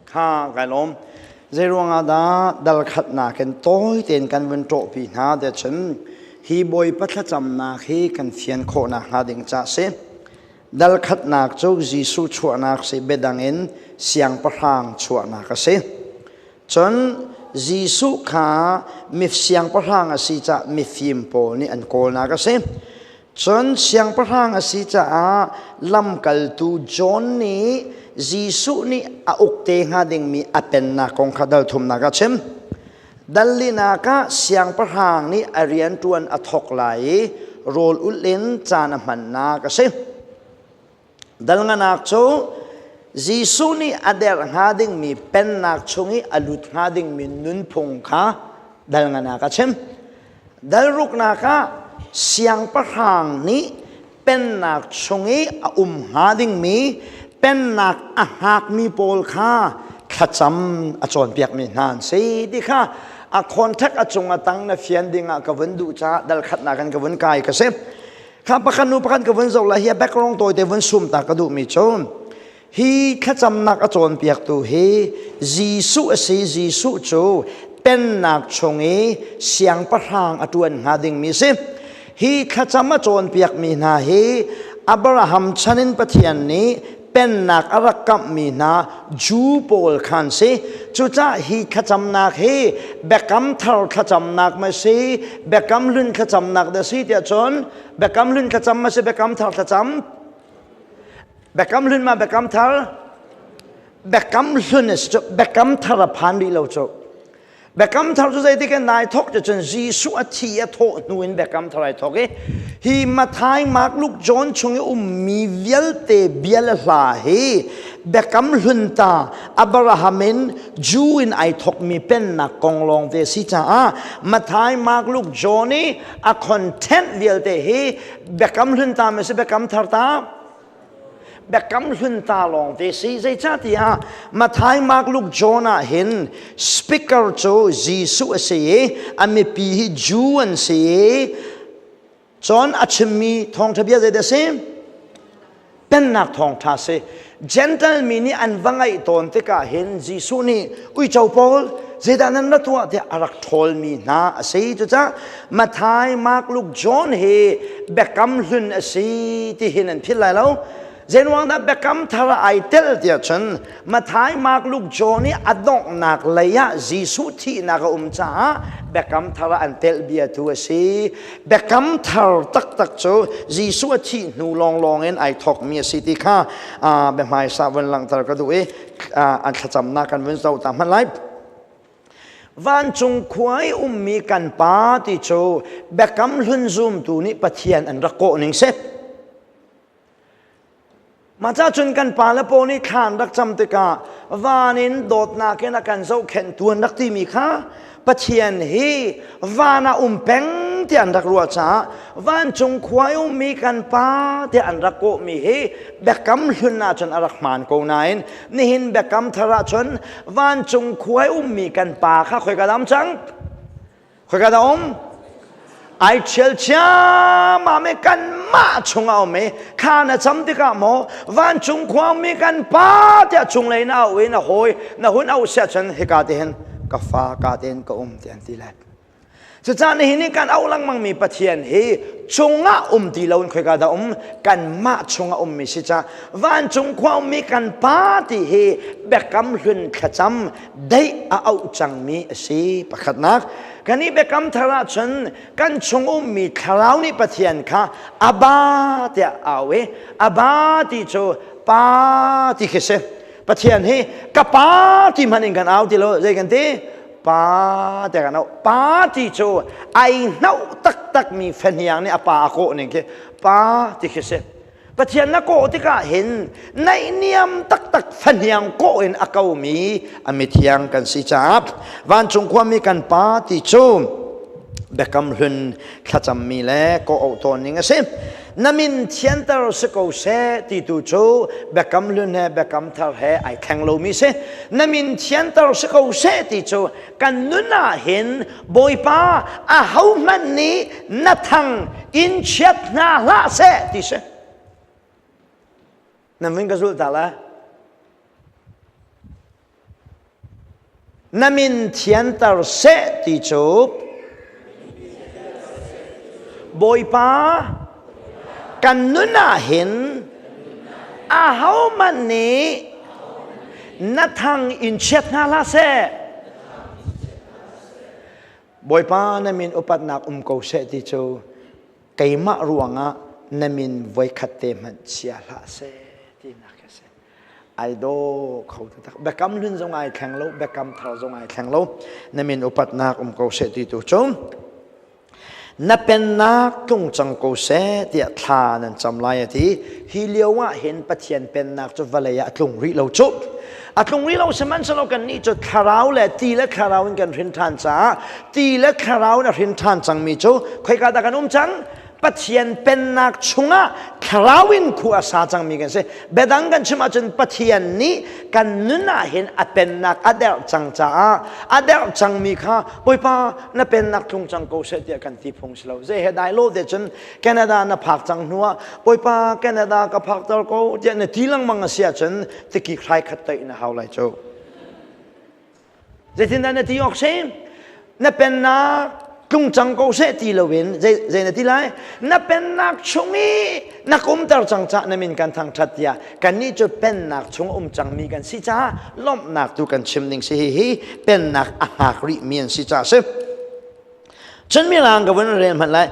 Kha kai lawm. Zeiruangah dah dal khatnak in tawi tein kan vun ṭawhpi hna tiah cun hi Bawipa thlacamnak hi kan fian khawhnak hnga ding ca si. Dal khatnak cu Jesuh chuahnak si biadang in siangpahrang chuahnak a si. Cun Jesuh kha mi siangpahrang a si caah mifim pawl nih an kawlnak a si. Cun siangpahrang a si caah lamkaltu John nih Jesuh nih a uk te hnga dingmi a pennak kong kha dal thumnak a chim. Dal linak ah siangpahrang nih a rianṭuan a thawk lai i rawl ulh in caan a hmannak a si. Dal nganak cu Jesuh nih a derh hnga dingmi pennak chung i a lut hnga dingmi nunphung kha dal nganak a chim. Dal ruknak ah siangpahrang nih pennak chung i a um hnga dingmi pennak a hngakmi pawl kha thlacam a cawnpiakmi hna an si ti kha a contact a cung a tang na fian dingah ka vun duh caah dal khatnak in ka vun kai ka si. Kha pakhat nu pakhat ka vun zoh lai hi a background tawite vun sum ta ka duhmi cu hi thlacamnak a cawnpiaktu hi Jesuh a si. Jesuh cu pennak chung i siangpahrang a ṭuan hnga dingmi si. Hi thlacam a cawnpiakmi hna hi Abraham chan in Pathian nih pennak a rak kamhmi hna Jew pawl khan si. Cucaah hi thlacamnak hi Biakam Thar thlacamnak ma si, Biakam Hlun thlacamnak dah si tiah cun Biakam Hlun thlacam ma si, Biakam Thar thlacam? Biakam Hlun ma Biakam Thar? Biakam Hlun a si cu, Biakam Thar a phan rih lo cu. Biakam thar cu zeitik in nai thawk ti cun Jesuh a thi a thawh hnu in biakam thar ai thawk i hi Matthai, Mark, Luke, John chung i ummi vialte bia le hla hi biakam hlun ta Abraham in Jew in ai thawkmi pennak kong lawng te si caah Matthai, Mark, Luke, John i a content vialte hi biakam hlun ta ma si biakam thar ta? Biakam hlun ta lawng te si. Zeicahtiah Matthai, Mark, Luke, John ah hin speaker cu Jesuh a si i a mipi hi Jew an si i cun a chimmi thawngṭha bia zeidah a si? Pennak thawngṭha si. Gentle mi nih an va ngaih tawn tikah hin Jesuh nih uico pawl zeidah nan ra tuah tiah a rak ṭhawlmi hna a si. Cucaah Matthai, Mark, Luke, John hi biakam hlun a si ti hin an philh lai lo. Zeiruang dah biakam thar ah ai tel tiah cun Matthai, Mark, Luke, John i a donghnak lei ah Jesuh thihnak a um caah biakam thar ah an telh bia tu a si. Biakam thar taktak cu Jesuh a thih hnu lawnglawng in ai thawkmi a si ti kha biahmaisa vun langhter ka duh i an thlacamnak kan vun zoh ta hmanh lai. Vancung khua i ummi kan Pa ti cu biakam hlun zumtu nih Pathian an rak kawh ning si. Mah ca cun kan pa le pawl nih thla an rak cam tikah van in dawtnak in a kan zohkhenhtu an rak timi kha Pathian hi van ah um peng tiah an rak ruah caah vancung khua i ummi kan pa tiah an rak kawhmi hi biakam hlun ahcun a rak hmaan ko nain nihin biakam thar ahcun vancung khua i ummi kan pa kha khoika dah um cang? Khoika dah um? Ai ṭhial ciammam i kanmah chungah um i thla na cam tikah maw vancung khua ummi kan pa tiah cunglei na auh i na hawi na hun auh siah cun hika te hin ka fa ka tein ka um ti an ti lai. Cucaah nihin i kan auh lengmangmi Pathian hi cungah um ti loin khoika dah um kanmah chungah ummi si ca vancung khua ummi kan Pa ti hi biakam hlun thlacam deih a auh cangmi a si pakhatnak kan i biakam thar ahcun kan chung ummi thlarau nih Pathian kha Abba tiah a au i Abba ti cu Pa ti khi si Pathian hi ka pa ti hmanh in kan au ti lo zei kan ti pa te kan auh pa ti cu ai hnauh taktak mi fahniang nih a pa a kawh ning khi pa ti khi si Pathian na kawh tikah hin naihniam taktak fahniang kawh in a komi a mithiang kan si caah vancung khuami kan pa ti cu biakam hlun thlacammi le kawh auh tawn ning a si na min thianter si ko seh ti tu cu biakam hlun he biakam thar he ai thleng lomi si na min thianter si ko seh ti cu kan nun ah hin Bawipa a hohmanh nih na thang in chiat hna hlah seh ti si na min ka zulh ta la. Na min thianter seh ti cu Bawipa kan nun ah hin ahohmanh nih na thang in chiat hna hlah seh. Bawipa na min upatnak um ko seh ti cu keimah ruangah na min voikhat te hmanh chia hlah seh tinak a si. Ai daw kho taktak. Biakam hlun zong ai thleng lo, biakam thar zong ai thleng lo. Na min upatnak um ko seh ti tu cu na pennak tlung cang ko seh tiah thla nan cam lai a ti. Hi lio ah hin Pathian pennak cu vawlei ah a tlung rih lo cu. A tlung rih lo sihmanhsehlaw kannih cu thlarau le ti le thlarau in kan hrin ṭhan caah ti le thlarau in a hrin ṭhan cangmi cu khoika dah kan um cang? Pathian pennak chungah thlarau in khua a sa cangmi kan si. Biadang kan chim ahcun Pathian nih kan nun ah hin a pennak a derh cang caah a derh cangmi kha Bawipa na pennak tlung cang ko seh tiah kan ti phung si lo. Zei he dai lo te cun Canada na phak cang hnu ah Bawipa Canada ka phakter ko tiah na ti lengmang a si ahcun tikik hrai khat toih na hau lai cu. Zeitindah na ti awk si? Na pennak tlung cang ko seh ti loin zei, zei na ti lai? Na pennak chung i na kumter cang cah na min kan thangṭhat tiah kannih cu pennak chung um cangmi kan si caah lawmhnak tu kan chim ding si hi hi pennak a hngak rihmi an si caah si. Cun mirang ka vun rel hmanh lai.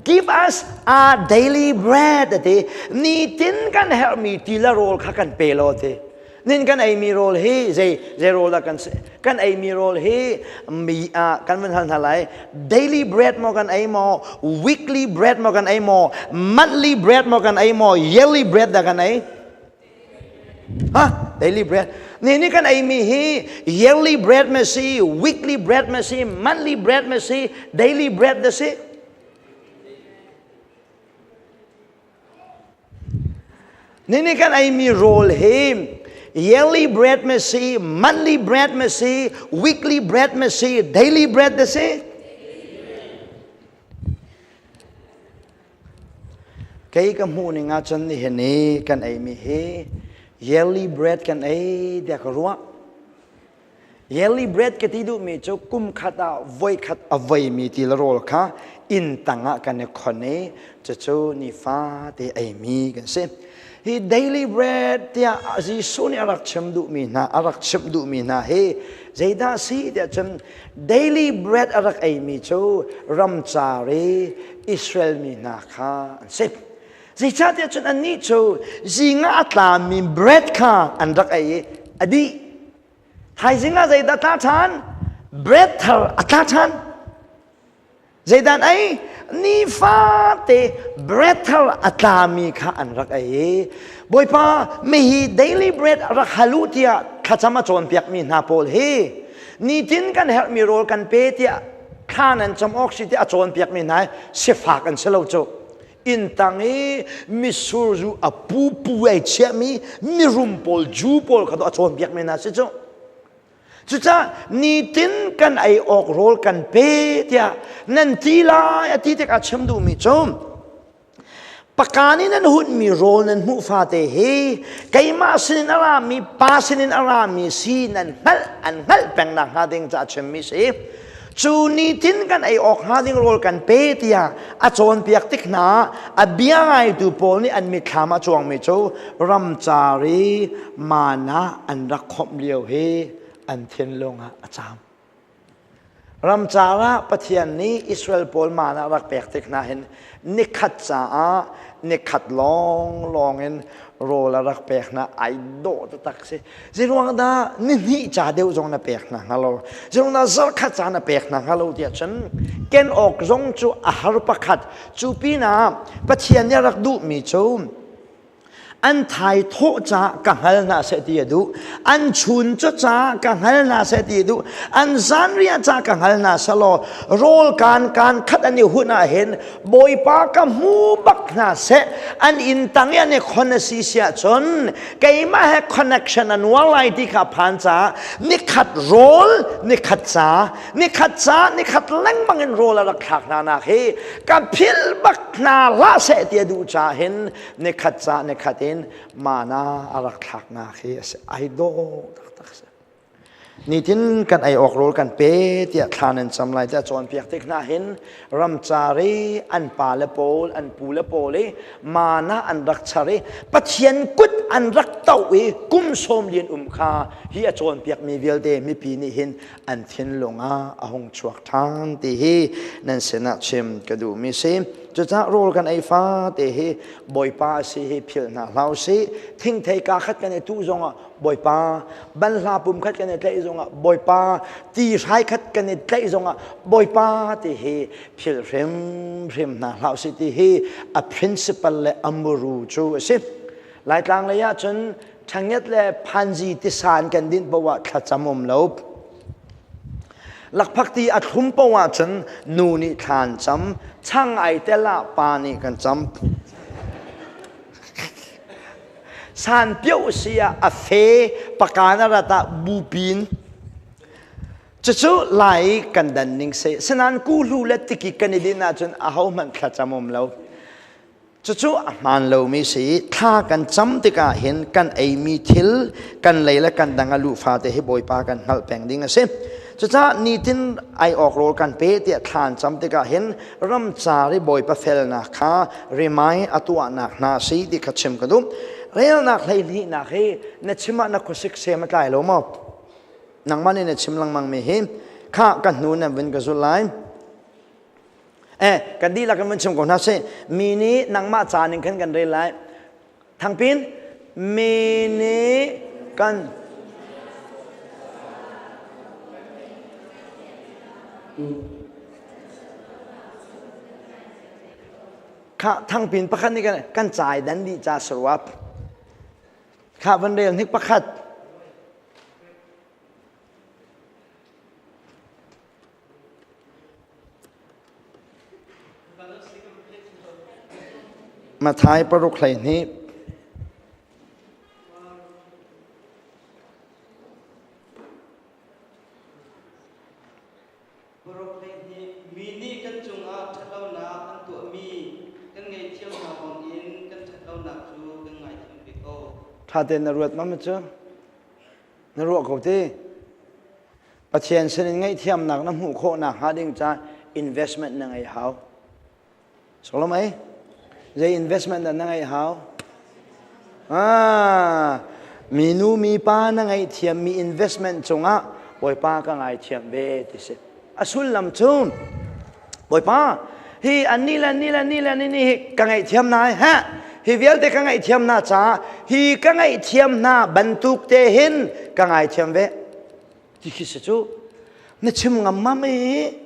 Give us our daily bread ati. Nitin kan herhmi ti le rawl kha kan pe law ti. Nin kan eimi rawl hi zei zei rawl dah kan kan eimi rawl hi mi ah kan vun hal hna lai. Daily bread maw kan ei maw? Weekly bread maw kan ei maw? Monthly bread maw kan ei maw? Yearly bread dah kan ei? Ha? Daily bread. Ni ni kan eimi hi yearly bread ma si, weekly bread ma si, monthly bread ma si, daily bread da si. Ni ni kan eimi rawl hi yearly bread ma si, monthly bread ma si, weekly bread ma si, daily bread da si. Kei ka hmuh ning ahcun nihin i kan eimi hi yearly bread kan ei tiah ka ruah. Yearly bread ka ti duhmi cu kum khat ah voikhat a voimi ti le rawl kha inn tang ah kan i khon i cucu nifate eimi kan si. Hi daily bread tiah Jesuh nih a rak chim duhmi hna, a rak chimh duhmi hna hi zeidah a si tiah cun Daily bread a rak eimi cu ramcar i Israel mi hna kha an si. Zeicahtiah cun annih cu zing ah a tlami bread kha an rak ei i a dih. Thaizing ah zeidah tla ṭhan? Bread thar a tla ṭhan. Zeidah an ei? Nifate bread thar a tlami kha an rak ei i Bawipa mihi daily bread rak hal u tiah thlacam a cawnpiakmi hna pawl hi nitin kan herhmi rawl kan pe tiah thla nan cam awk si tiah a cawnpiakmi hna hi sifak an si lo cu. Inn tang i mitsur zu a pupu ai chiahmi mirum pawl Jew pawl kha a cawnpiakmi hna si cu. Cucaah nitin kan ei awk rawl kan pe tiah nan ti lai a ti tikah chim duhmi cu pakan in an hunmi rawl nan hmuh fate hi keimah sinin a rami pa sinin a rami si nan hngalh an hngalh peng nakhnga ding caah chimmi si. Cu nitin kan ei awk hnga ding rawl kan pe tiah a cawnpiak tik hna a bia ngaitu pawl nih an mitthlam a cuangmi cu ramcar i mana an rak khawmh lio hi an thinlung ah a caam. Ramcar ah Pathian nih Israel pawl mana rak pek tik hna hin nikhat caah nikhat lawnglawng in rawl a rak pek hna ai dawh taktak si. Zeiruang dah nihnih ca deuh zong na pek hna hnga lo? Zeiruang dah zarkhat ca na pek hna hnga lo tiah cun ken awk zong cu a har pakhat. Cu pinah Pathian nih a rak duhmi cu an thai thawh ca ka hngal hna seh ti a duh an chun cu ca ka hngal hna seh ti a duh an zanriah ca ka hngal hna selaw rawl kaan kaan khat an i hun ah hin Bawipa ka hmu bak hna seh an inn tang i an i khon a si siah cun keimah he connection a nuar lai ti kha phan caah nikhat rawl nikhat ca nikhat ca nikhat lengmang in rawl a rak thlak hna nak hi ka philh bak hna hlah seh ti a duh caah hin nikhat ca nikhat in mana a rak thlak nak hi a si ai dawh taktak si. Nitin kan ei awk rawl kan pe tiah thla nan cam lai tiah cawnpiak tik hna hin ramcar i an pa le pawl an pu le pawl i mana an rak char i Pathian kut an rak toh i kum sawm lian um kha hi a cawnpiakmi vialte mipi nih hin an thinlung ah a hung chuak ṭhan ti hi nan sinah chim ka duhmi si. Cucaah rawl kan ei fate hi Bawipa a si hi philh hna hlah usih. Thingthei kaa khat kan i tuh zongah Bawipa, banhla pum khat kan i tlaih zongah Bawipa, ti hrai khat kan i tlaih zongah Bawipa ti hi philh hrimhrim hna hlah usih ti hi a principle le a muru cu a si. Laitlang lei ah cun ṭhangiat le phanzi tisan kan dinh paoh ah thlacam um lo. Lakphak ti a thlum paoh ahcun nu nih thla an cam, chang ai tel ah pa nih kan cam. San pioh si ah a fe pakan a rat ah bupin cucu lai kan dan ning si sinan kuhlu le tiki kan i din ahcun ahohmanh thlacam um lo cucu a hmaan lomi si thla kan cam tikah hin kan eimi thil kan lei le kan dang a luh fate hi bawipa kan hngalh peng ding a si cucaah nitin ai awk rawl kan pe tiah thla an cam tikah hin ramcar i bawipa felnak kha rimai a tuahnak hna a si ti kha chim ka duh relnak hleihnihnak hi na chim ah na khuasik sem a tlai lo maw nangmah nih na chim lengmang mi hi kha ka hnu nan vun ka zul lai eh kan dihlak in vun chim ko hna sih mi nih nangmah ca ning khan kan rel lai Thangpin mi nih kan kha thangpin pakhat nih kan kan cai dan dih ca saruap kha van rel hnik pakhat Matthai paruk 12. Paruk 12 Mi nih kan cungah ṭhatlonak an tuahmi kan ngaihthiam hna bangin kan ṭhatlonak cu kan ngaithiam ve ko. Ṭha tein na ruat ma cu? Na ruah ko ti? Pathian sinin ngaihthiamnak na hmuh khawh nakhnga ding ca investment na ngei hau. Solom ei? Zei investment dah na ngeih hau? Ah, minu mipa na ngaihthiam mi investment cungah Bawipa ka ngaithiam ve ti si. A sullam cu Bawipa hi anni le anni le anni le anni hi ka ngaihthiam na ha hi vialte ka ngaihthiam na caah hi ka ngaihthiam hna bantuk te hin ka ngaithiam ve ti khi si cu na chim ngam ma mei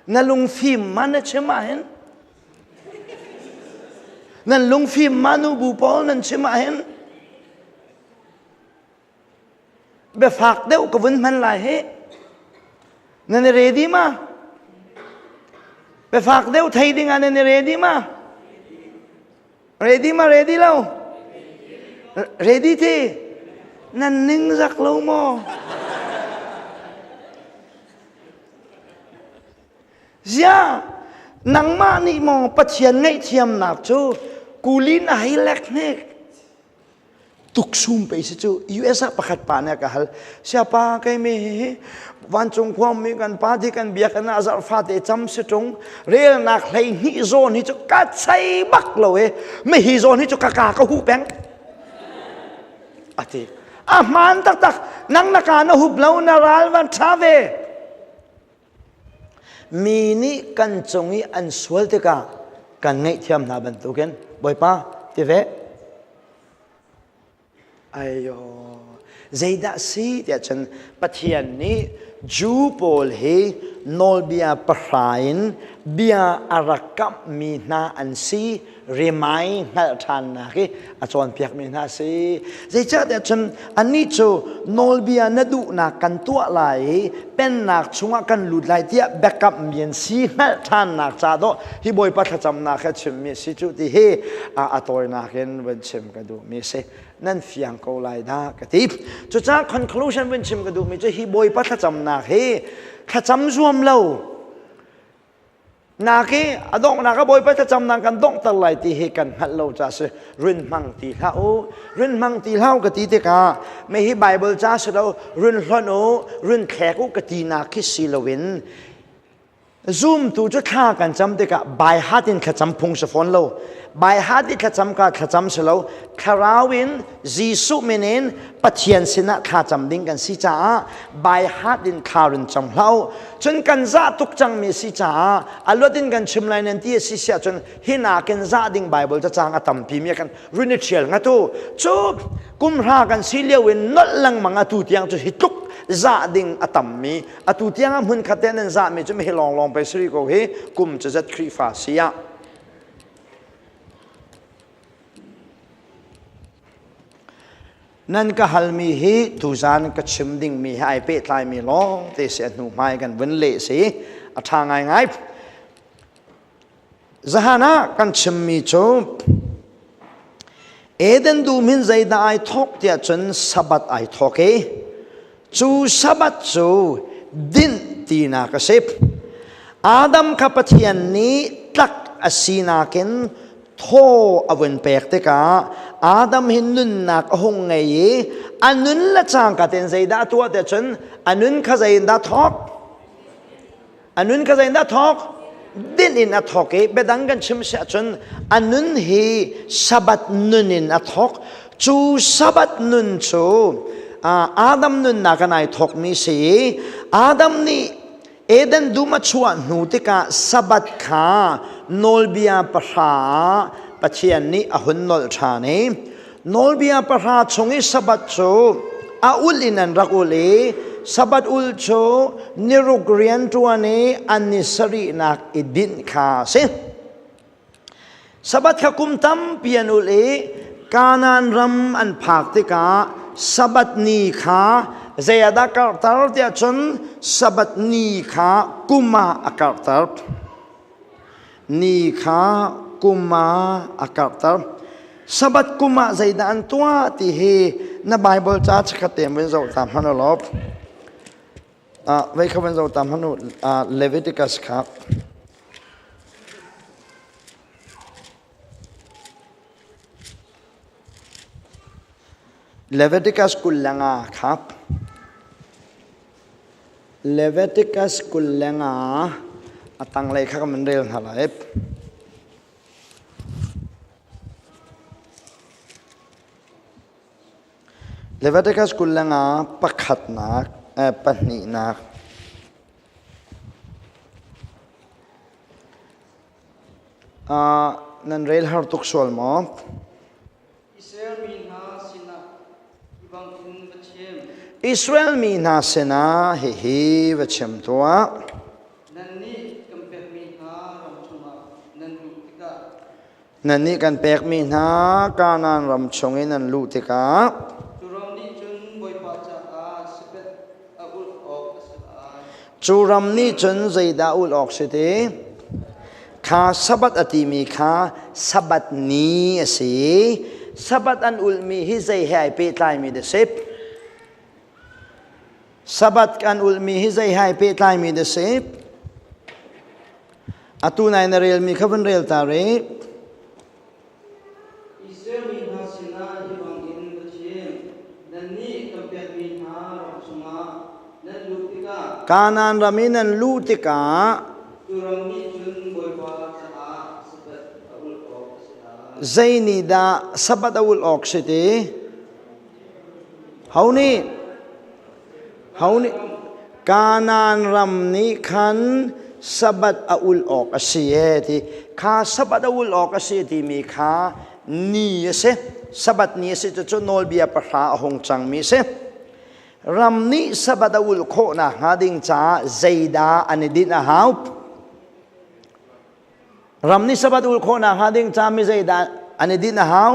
na lungfim ma na chim ah hin nan lungfim ma nu bu pawl nan chim ah hin biafak deuh ka vun hman lai hi nan i ready ma biafak deuh thei ding ah nan i ready ma Ready ma ready lo? Ready ti? Nan ning zak lo maw? Zia, nangmah nih maw Pathian ngaihthiamnak cu kulin a hei lek hnek. Tuksum pei si cu US ah pakhat pa nih a ka hal siapa kei mi hi vancung khuami kan pa ti kan biakinn ah zarh fate cam si ṭung relnak 12 zawn hi cu ka chei bak lo e mi hi zawn hi cu ka ka ka hu peng a ti a hmaan taktak nang na ka na hup lo na ral van ṭha ve Mi nih kan cung i an sual tikah kan ngaihthiam hna bantukin Bawipa ti ve. Ayo, zeidah si tiah cun Pathian nih Jew pawl hi nawlbia pahra in bia a rak kamhmi hna an si rimai hngalh ṭhannak hi a cawnpiakmi hna a si. Zeicahtiah cun annih cu nawlbia na duhnak kan tuah lai i pennak chungah kan lut lai tiah biakammi an si hngalh ṭhannak ca dawh hi Bawipa thlacamnak he chimmi a si cu ti hi a tawinak in van chim ka duhmi a si. Nan fiang ko lai dah ka ti. Cucaah conclusion van chim ka duhmi cu hi Bawipa thlacamnak hi thlacam zuam lo. Naki a donghnak a Bawipa thlacamnak kan donghter lai ti hi kan hngalh lo ca si run hmang ti hlah u. Run hmang ti hlah u ka ti tikah me hi Bible ca si lo run hlonh u, run thlek u ka tinak khi si loin Zumtu cu thla kan cam tikah baihat in thlacam phung si fawn lo. Baihat i thlacam ka thlacam si lo. Thlarau in Jesuh min in Pathian sinah thlacam ding kan si caah baihat in thla run cam hlah u. Cun kan zah tuk cangmi si caah a luat in kan chim lai nan ti a si siah cun hi nakin zah ding Bible cacang a tampi mi kan run i ṭhial ngat u. Cu kumhra kan si lio in nolh lengmang atu tiang cu hi tluk zah ding a tammi atu tiang ah hmun khat te nan zahmi cu hi lawnglawng pei siri ko hi kum cu zat Khrihfa si ah nan ka halmi hi tuzan ka chim dingmi hi ai pehtlaimi lawng te si a hnu hmai kan vun leh si a ṭha ngaingai zahan ah kan chimmi cu Eden dum hin zeidah ai thawk tiah cun Sabbath ai thawk i cu Sabbath cu dinh tinak a si. Adam kha Pathian nih tlak a sinak in thaw a vun pek tikah Adam hi nunnak a hung ngei i a nun le cangka tein zeidah a tuah tiah cun a nun kha zeiindah thawk? A nun kha zeidah thawk? Din in a thawk i biadang kan chim si ahcun a nun hi Sabbath nun in a thawk. Cu Sabbath nun cu Adam nunnak an ai thawkmi si i Adam nih Eden dum a chuah hnu tikah Sabbath kha nawlbia pahra Pathian nih a hun nolh ṭhan i Nawlbia pahra chung i Sabbath cu a ulh in an rak ulh i Sabbath ulh cu niruk rian ṭuan i an ni sarihnak i dinh kha a si. Sabbath kha kum tampi an ulh i Kanaan ram an phak tikah Sabbath ni kha zei ah dah karhter tiah cun Sabbath ni kha kum ah a karhter. Ni kha kum ah a karhter. Sabbath kum ah zeidah an tuah ti hi na Bible ca chikkhat te vun zoh ta hmanh u law. Vei kha vun zoh ta hmanh u Leviticus kha. Leviticus 25 kha. Leviticus 25 a tanglei kha kan rel hna lai. Leviticus 25 pakhatnak pahnihnak nan rel har tuk sual maw? Israel mi hna sinah hi bangin va chim. Israel mi hna sinah hihi va chim tuah. Nannih kan pekmi hna ram chungah nan luh tikah. Nannih kan pekmi hna Kanaan ram chung i nan luh tikah. Cu ram nih cun Bawipa caah sipet a ulh awk a si lai. Cu ram nih cun zeidah ulh awk si ti? Kha Sabbath a timi kha Sabbath ni a si. Sabbath an ulhmi hi zei he ai pehtlaimi dah si? Sabbath an ulhmi hi zei he ai pehtlaimi dah si? Atu nai na relmi kha vun rel ta rih. Israel mi hna sinah hi bangin va chim. Nannih kan pekmi hna ram chungah nan luh tikah. Kanaan ram i nan luh tikah. Cu ram nih cun Bawipa caah Sabbath a ulh awk a si lai. Zei nih dah Sabbath a ulh awk si ti? Ho nih? Ho nih? Kanaan ram nih khan Sabbath a ulh awk a si e ti. Kha Sabbath a ulh awk a si timi kha ni a si. Sabbath ni a si cucu nawlbia pahra a hung cangmi a si. Ram nih Sabbath a ulh khawh nakhnga ding caah zeidah an i dinh a hau? Ram nih Sabbath ulh khawh nakhnga ding caah mi zeidah an i dinh a hau?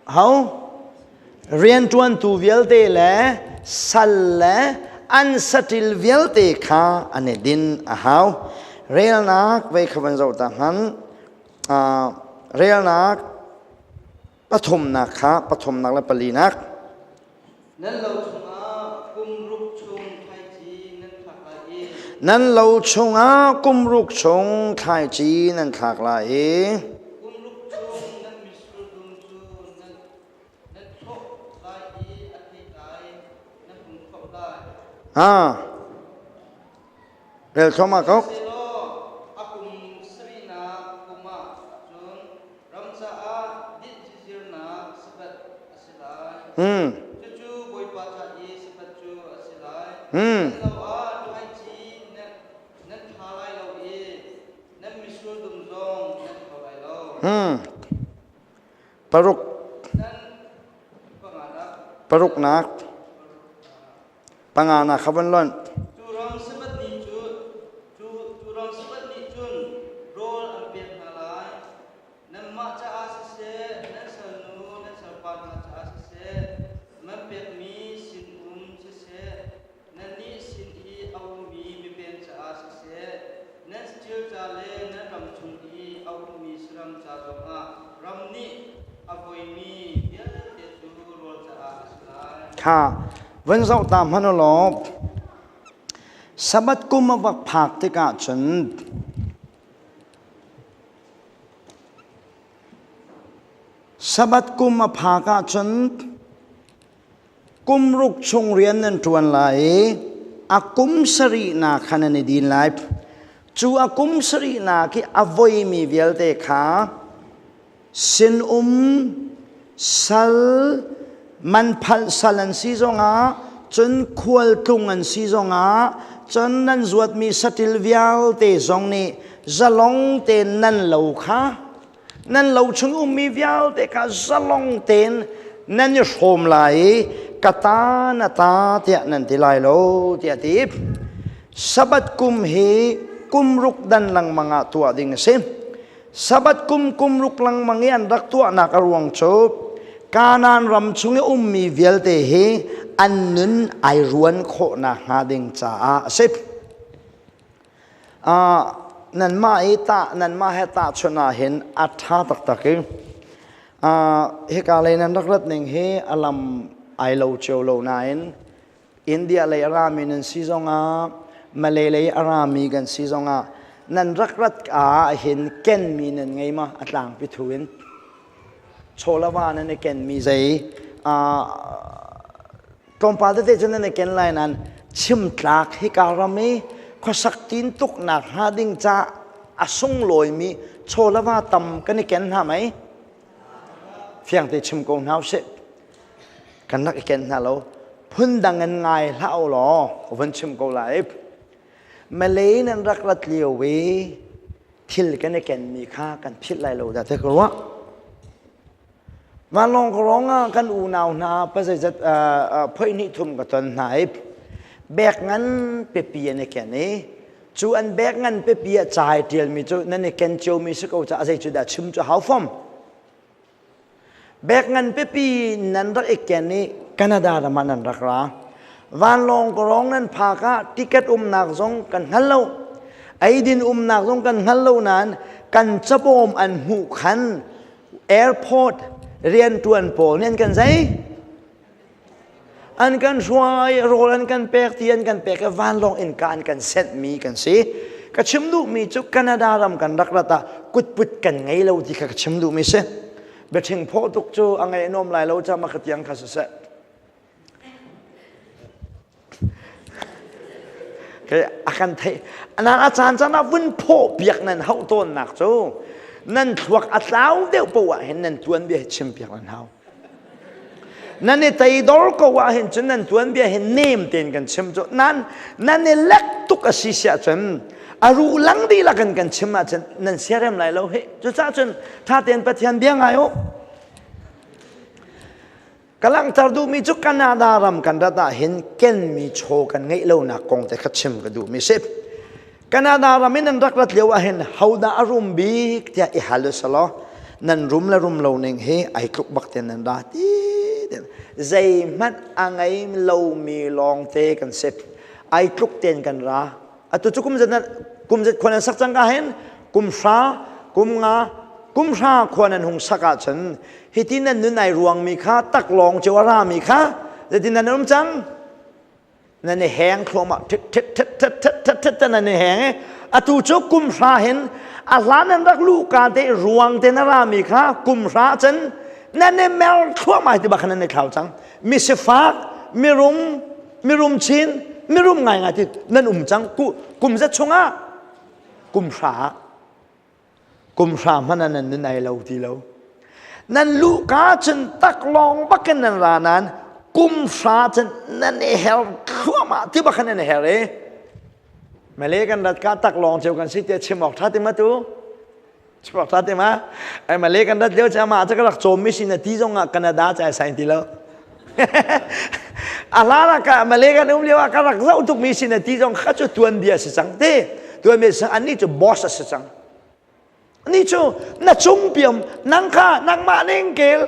Hau? Rianṭuantu vialte le sal le an saṭil vialte kha an i din a hau. Relnak vei kha van zoh ta hmanh. Relnak pathumnak kha pathumnak le palinak. Nan lo chungah kum ruk chung thlaici nan thlak lai i. Nan lo chungah kum ruk chung thlaici nan thlak lai i Kum ruk chung nan mitsur dum cu nan nan thlawh lai i a theitlai nan hung thlawh lai. Ah, rel thluahmah ko. Sihmanhsehlaw a kum sarihnak kum ah cun ram caah dinh zizirnak sabbath a si lai. Cucu Bawipa ca i sabbath cu a si lai. Nan lo ah thlaici nan thla lai lo i nan mitsur dum zong nan tho lai lo. Paruk. Nan panganak. Paruknak. Panganak kha von lonh. Cu ram sabbath ni cu cu cu ram sabbath nih cun rawl an pek hna lai. Nanmah caah siseh, nan salnu, nan salpa hna caah siseh, man pekmi sinum siseh, nannih sin i a ummi mipem caah siseh, nan saṭil ca le nan ram chung i a ummi saram ca zongah ram nih a voimi vialte cu rawl caah a si lai. Kha van zoh ta hmanh u law Sabbath kum a va phak tikah cun Sabbath kum a phak ahcun kum ruk chung rian nan ṭuan lai i a kum sarihnak kha nan i din lai. Cu a kum sarihnak i a voimi vialte kha sinum, sal, manphalh sal an si zongah, cun khualtlung an si zongah, cun nan zuatmi saṭil vialte zong nih zalong tein nan lo kha, nan lo chung ummi vialte kha zalong tein nan i hrawm lai i ka ta na ta tiah nan ti lai lo tiah a ti. Sabbath kum hi kum ruk dan lengmang ah tuah ding a si. Sabbath kum kum ruk lengmang i an rak tuahnak a ruang cu Kanaan ram chung i ummi vialte hi an nun ai ruan khawh nakhnga ding caah a si. Nanmah i tah nanmah he tahchunh ah hin a ṭha taktak i hika lei nan rak rat ning hi a lam ai lo cio lo nain India lei a rami nan si zongah Malay lei a rami kan si zongah nan rak rat ah hin kenmi nan ngei ma a tlangpi thu in chawlava nan i kenmi zei tlawmpal tete cu nan i ken lai nan chimtlak hika ram i khuasak tin tuknak hnga ding ca a sunglawimi chawlava tam kan i ken hna mei fiang te chim ko hna usih kan rak i ken hna lo phundang in ngai hlah u law ka vun chim ko lai Malay nan rak rat lio i thil kan i kenmi kha kan philh lai lo dah te ka ruah vanlawng ka rong ah kan unau hna pazeizat phoih hnih thum ka ton hna i bek ngan pipi an i ken i cu an bek ngan pipi ah cai ṭialmi cu nan i ken ciomi si ko caah zei cu dah chim cu hau fom Bek ngan pipi nan rak i ken i Canada ram ah nan rak ra. Vanlawng kawrong nan phak ah ticket umnak zong kan hngal lo. Eidin umnak zong kan hngal lo nain kan cabawm an hmuh khan airport rianṭuan pawl nih an kan zei? An kan hruai, rawl an kan pek, ti an kan pek i vanlawng innka an kan senhmi kan si. Ka chim duhmi cu Canada ram kan rak rat ah kutput kan ngei lo ti kha ka chim duhmi si. Biaṭhing phawh tuk cu a ngaih nuam lai lo cama ka tiang kha siseh. A kan theih. Nan a caan caan ah vun phawh piak nan hauh tawnnak cu nan thluak a tlau deuh poah ah hin nan tuanbia hi chim piak nan hau. Nan i teidor ko ah hin cun nan tuanbia hi nem tein kan chim cu nan nan i lek tuk a si siah cun a ruh lang dihlak in kan chim ahcun nan siarem lai lo hi. Cucaah cun ṭha tein Pathian bia ngai u. Ka langhter duhmi cu Canada ram kan rat ah hin kenmi chaw kan ngeih lonak kong te kha chim ka duhmi si. Canada ram in nan rak rat lio ah hin hodah a rum bik tiah i hal usalaw nan rum le rum lo ning hi ai tluk bak ten nan ra ti zeihmanh a ngei lomi lawngte kan si. Ai tluk ten kan ra. Atu cu kum zat kum zat khua nan sak cang ka hin kum hra kum nga kum hra khua nan hung sak ahcun hiti nan nun ai ruangmi kha taklawng cio a rami kha zeitin nan um cang? Nan i heng thluahmah thit thit thit thit thit thit thit nan i heng i atu cu kum hra hin a hlan nan rak luh ka te ruang te na rami kha kum hra cun nan i mer thluahmah ti bak khan nan i thlau cang. Mi sifak, mirum, mirum chin, mirum ngaingai ti nan um cang. Kum zat chungah kum hra kum hra hmanh ah nan nun ai lo ti lo. Nan luhka cun taklawng bakin nan ra nain kum hra cun nan i her thluahmah ti bak khan nan i her i Malay kan rat ka taklawng ceu kan si tiah chim awk ṭha ti ma tu? Chim awk ṭha ti ma? Ai Malay kan rat lio cu amah cu ka rak cawmmi si na ti zong ah Canada ca ai sain ti lo. A hlan ah ka Malay kan um lio ah ka rak zoh tukmi si na ti zong kha cu tuanbia si cang te. Tuanbia si cang annih cu boss a si cang. Ni cu na cung piam nang kha nangmah ning kel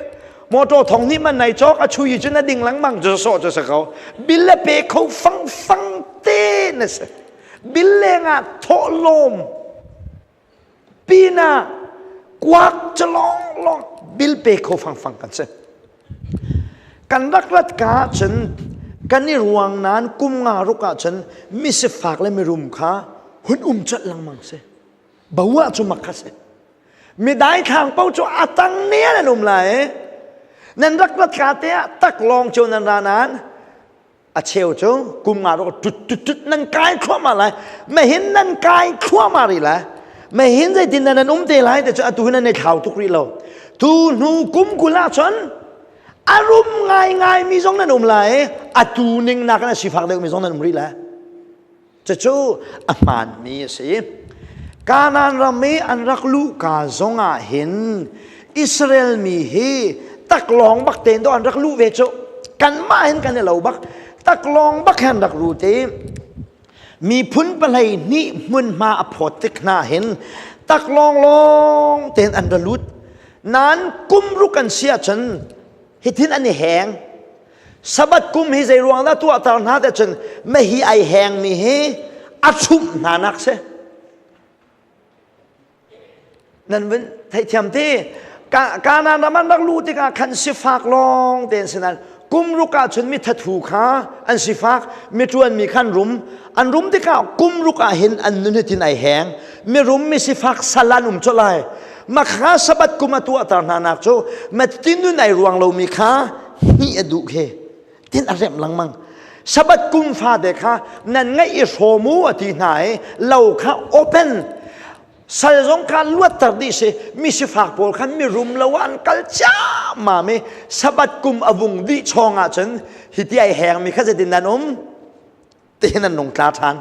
motor thong nih man nai cawk a chui cu na ding lengmang cu sawh cu si ko bil le pe kho fang fang te na si bil lengah thawhlawm pinah kuak cu long long bil pe kho fang fang kan si kan rak rat ka cun kan i ruang nan kum nga ruk ah cun misifak le mirum kha hun um chat lengmang si Bawa cu mak kha si. Mi daithlang paoh cu a tang ne an um lai. Nan rak rat ka te ah tak lawng cu nan ra nain a cheu cu kum nga ro tut tut tut nan kai thluahmah lai. Mahin nan kai thluahmah rih lai. Mahin zeitin nan um te lai te cu atu hin nan i thlau tuk rih lo. Tu hnu kum 20 ah cun a rum ngaingai mi zong nan um lai. Atu ning nak in a sifak deuh mi zong nan um rih lai. Cucu a hmaanmi a si. Kanaan ram i an rak luhka zongah hin Israel mi hi taklawng bak tein dawh an rak luh ve cu. Kanmah hin kan i lo bak. Taklawng bak hin rak lut i miphun 12 hmunhma a phawt tik hna hin taklawng lawng tein an ra lut. Nain kum ruk an si ahcun hitin an i heng. Sabbath kum hi zei ruang dah tuahter hna te cun mahi ai hengmi hi a chumh hna nak si. Nan vun theithiam ti Kanaan ram an rak luh tikah khan sifak lawng te an si nain kum ruk ah cun mi thathu kha an sifak mi ṭuanmi khan rum an rum tikah kum ruk ah hin an nun hitin ai heng mi rum mi sifak sal an um colh lai makha sabbath kum a tuahter hna nak cu matinun ai ruang lomi kha hnih a duh khi tin a remh lengmang sabbath kum fate kha nan ngaih i hrawm u a ti hna i lo kha open sal zong kha luatter dih si mi sifak pawl khan mi rum lo ah an kal ciammam i sabbath kum a vung dih chawng ah cun hi ti ai hengmi kha zeitin nan um tihin an nung tla ṭhan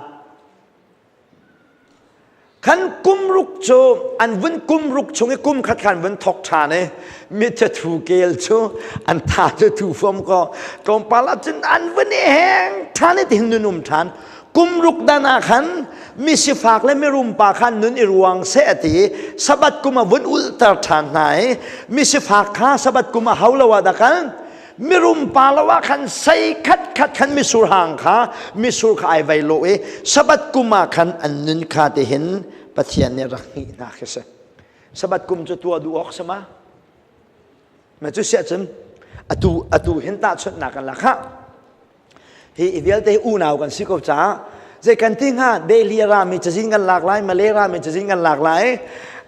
Khan kum ruk cu an vun kum ruk chung i kum khat khan vun thok ṭhan i mi thu kel cu an tha cu thu fom ko tlawmpal ah cun an vun i heng ṭhan i tihin nun um ṭhan kum ruk dan ah khan mi sifak le mirum pa khan nun i ruang seh a ti i sabbath kum a vun ulhter ṭhan hna i mi sifak kha sabbath kum a hau lo ah dah kal mirum pa lo ah khan sei khat khat khan misur hang kha misur kha ai vai lo i sabbath kum ah khan an nun kha te hin Pathian nih rak hngih hna khi si sabbath kum cu tuah duh awk sama ma cu siah cun atu atu hin tahchunhnak kan lak ha hi i vialte hi unau kan si ko caah zei kan ti hnga Delhi a rami cazin kan lak lai Malay rami cazin kan lak lai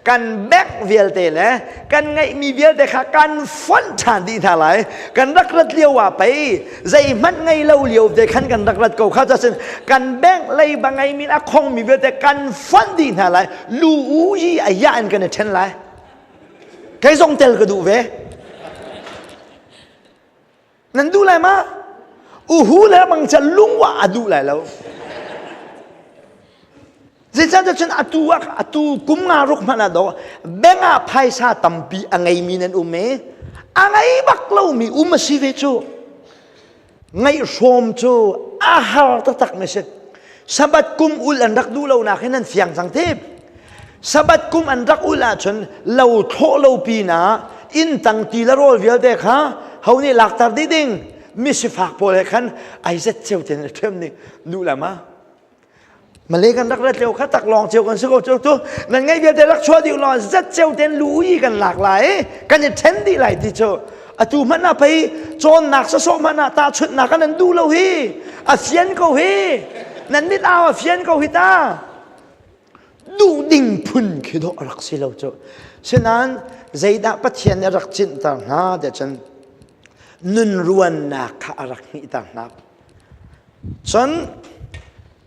kan bank vialte le kan ngeihmi vialte kha kan fonh ṭhan dih hna lai kan rak rat lio ah pei zeihmanh ngei lo lio te khan kan rak rat ko kha cun kan bank lei ba ngeimi a khongmi vialte kan fonh dih hna lai lu u yi a ya in kan i ṭhen lai kei zong tel ka duh ve Nan duh lai ma? Uhu le bang ca lungwa a duh lai lo. Zeicahtiah cun atu ah atu kum nga ruk hmanh ah do bank ah phaisa tampi a ngeimi nan um i a ngei bak lomi um a si ve cu. Ngaihhrawm cu a har taktak mi si. Sabbath kum ul an rak duh lo nak hin an fiang cang te. Sabbath kum an rak ulh ahcun lo thlawh lo pinah inn tang ti le rawl vialte kha ho nih lakter dih ding misifak pawl he khan ai zet ceu ten a ṭhem nih nu le ma Malay kan rak rat lio kha tak lawng ceu kan si ko ceu tu nan ngeih vialte rak chuah dih law zet ceu ten lu i kan lak lai kan i ṭhen dih lai ti cu Atu hmanh ah pei cawnnak sawsawh hmanh ah tahchunhnak ah nan duh lo hi. A fian ko hi. Nan mit au a fian ko hi ta. Duh ding phun khi dawh a rak si lo cu. Sinain zeidah Pathian nih a rak cinhter hna tiah cun nun ruannak kha a rak hnihter hna. Cun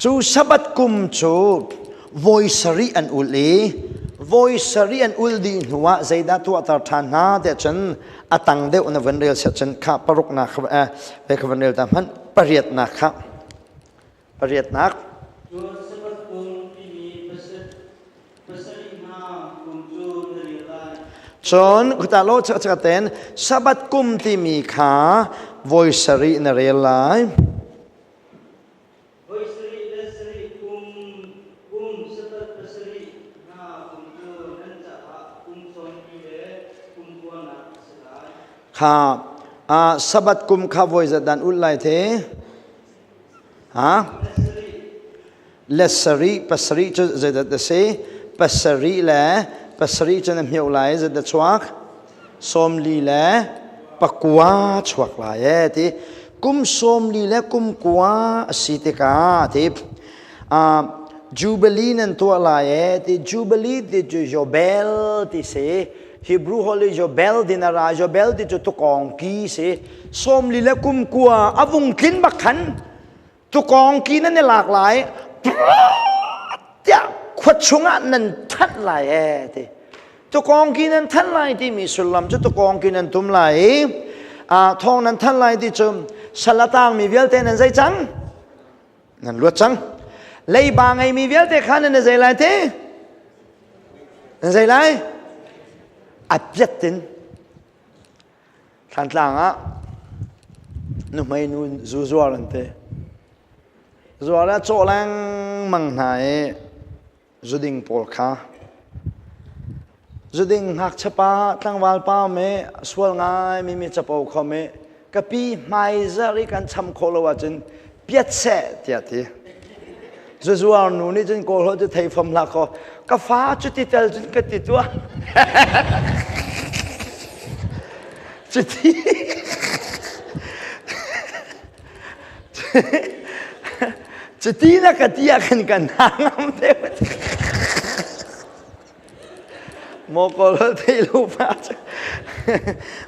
cu Sabbath kum cu voi sarih an ul i voi sarih an ul dih hnuah zeidah tuahter ṭhan hna tiah cun a tang deuh na van rel siah cun kha paruknak kha eh, kha van rel ta hmanh pariatnak kha pariatnak Cun Sabbath kum timi pasarih hna kum cu na rel lai. Cun khuta lo chak ten Sabbath kum timi kha voi sarih na rel lai. Voi sarih le sarih kum kum Sabbath pasarih hna kum cu nan caah kum sawmli le kum kuanak a si lai. Kha Sabbath kum kha voi zat dan ul lai the? Ha? Le sarih pasarih cu zeidat a si? Pasarih le pasarih cu na hmioh lai zeidah chuak? 40 le pakua chuak lai e ti. Kum 40 le kum kua a si tikah ti Jubilee nan tuah lai e ti Jubilee ti cu Jobel ti si. Hebrew holh i Jobel din a ra Jobel ti cu tukawng ki si. 40 le kum kua a vung tlin bak khan tukawng ki nan i lak lai tiah khua chungah nan thanh lai e ti tukawng ki nan thanh lai timi sullam cu tukawng ki nan tum lai i thawng nan thanh lai ti cu sal a tangmi vialte nan zei cang nan luat cang leiba ngeimi vialte kha nan zei lai ti nan zei lai a piat in Thlantlang ah nuhmei nu zu zuar an ti. Zuar ah cawh lengmang hna i zuding pawl kha zuding ngakchia pa tlangval pa me sual ngai mi mi capo kho me ka pi hmaizarh i kan cham khawh lo ahcun piat seh tiah ti. Zuzuar nu nih cun kawl holh cu thei fom hlah kaw ka fa cu ti tel cun ka ti tuah. Cuti cuti na ka ti ah khan kan hna ngam te. Maw kawl holh thei lo pa cu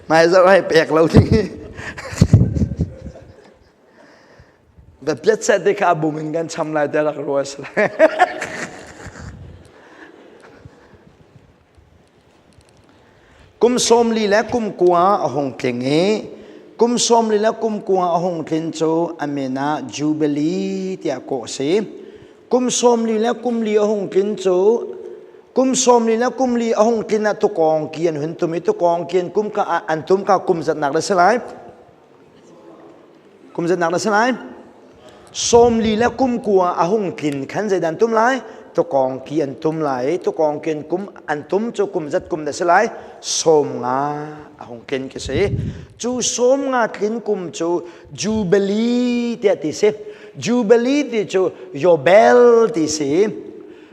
hmaizarh ai pek lo ding hi. Biapiat seh te kha a bung in kan cham lai te rak rua si lai. Kum 40 le kum kua a hung tling i kum 40 le kum kua a hung tlin cu a min ah Jubilee tiah kawh a si. Kum 40 le kum li a hung tlin cu kum 40 le kum li a hung tlin ah tukawng ki an hun tum i tukawng ki an kum ka an tum ka kum zatnak le si lai. Kum zatnak na si lai? 40 le kum kua a hung tlin khan zeidah an tum lai? Tukawng ki an tum lai. Tukawng ki an kum an tum cu kum zat kum dah si lai? 50 a hung tlin khi si. Cu 50 tlin kum cu Jubilee tiah ti si. Jubilee ti cu Yobel ti si.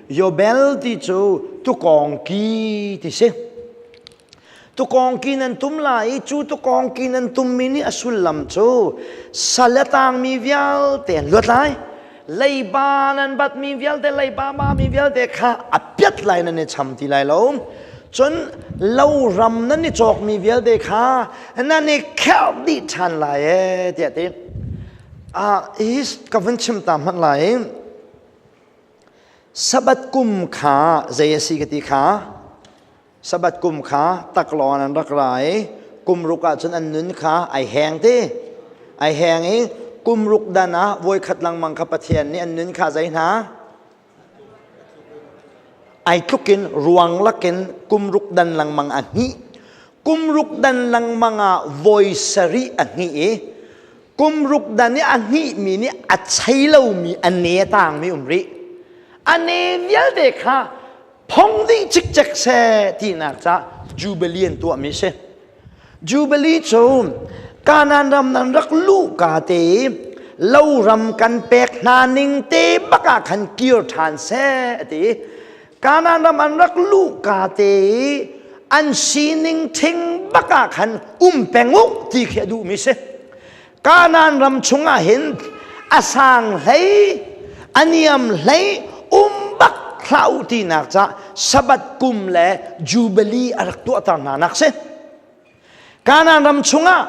Yobel ti cu tukawng ki ti si. Tukawngki nan tum lai i cu tukawngki nan tummi nih a sullam cu sal a tangmi vialte an luat lai. Leiba nan batmi vialte, leiba bami vialte kha a piat lai nan i cham ti lai lo. Cun loram nan i cawkmi vialte kha nan i kherh dih ṭhan lai ee tiah ti. Ah, hi ka vun chim ta hmanh lai. Sabbath kum kha zei a si ka ti kha? Sabbath kum kha taklawng an rak ra i kum ruk ah cun an nun kha ai heng ti. Ai heng i kum ruk dan ah voikhat lengmang kha Pathian nih an nun kha zei hna? Ai tluk in ruang lakin kum ruk dan lengmang a hnih. Kum ruk dan lengmang ah voi sarih a hnih i kum ruk dan i a hnihmi nih a chei lomi a ne a tangmi um rih. A ne vialte kha Phong dih cikcek seh tinak ca Jubilee an tuahmi si. Jubilee cu Kanaan ram nan rak luh ka te lo ram kan pek hna ning te bak ah khan kir ṭhan seh a ti. Kanaan ram an rak luh ka te. An sining thing bak ah khan um peng u ti khi a duhmi si. Kanaan ram chungah hin a sang hlei, a niam hlei um bak hlah u tinak ca Sabbath kum le Jubilee a rak tuahter hna nak si. Kanaan ram chungah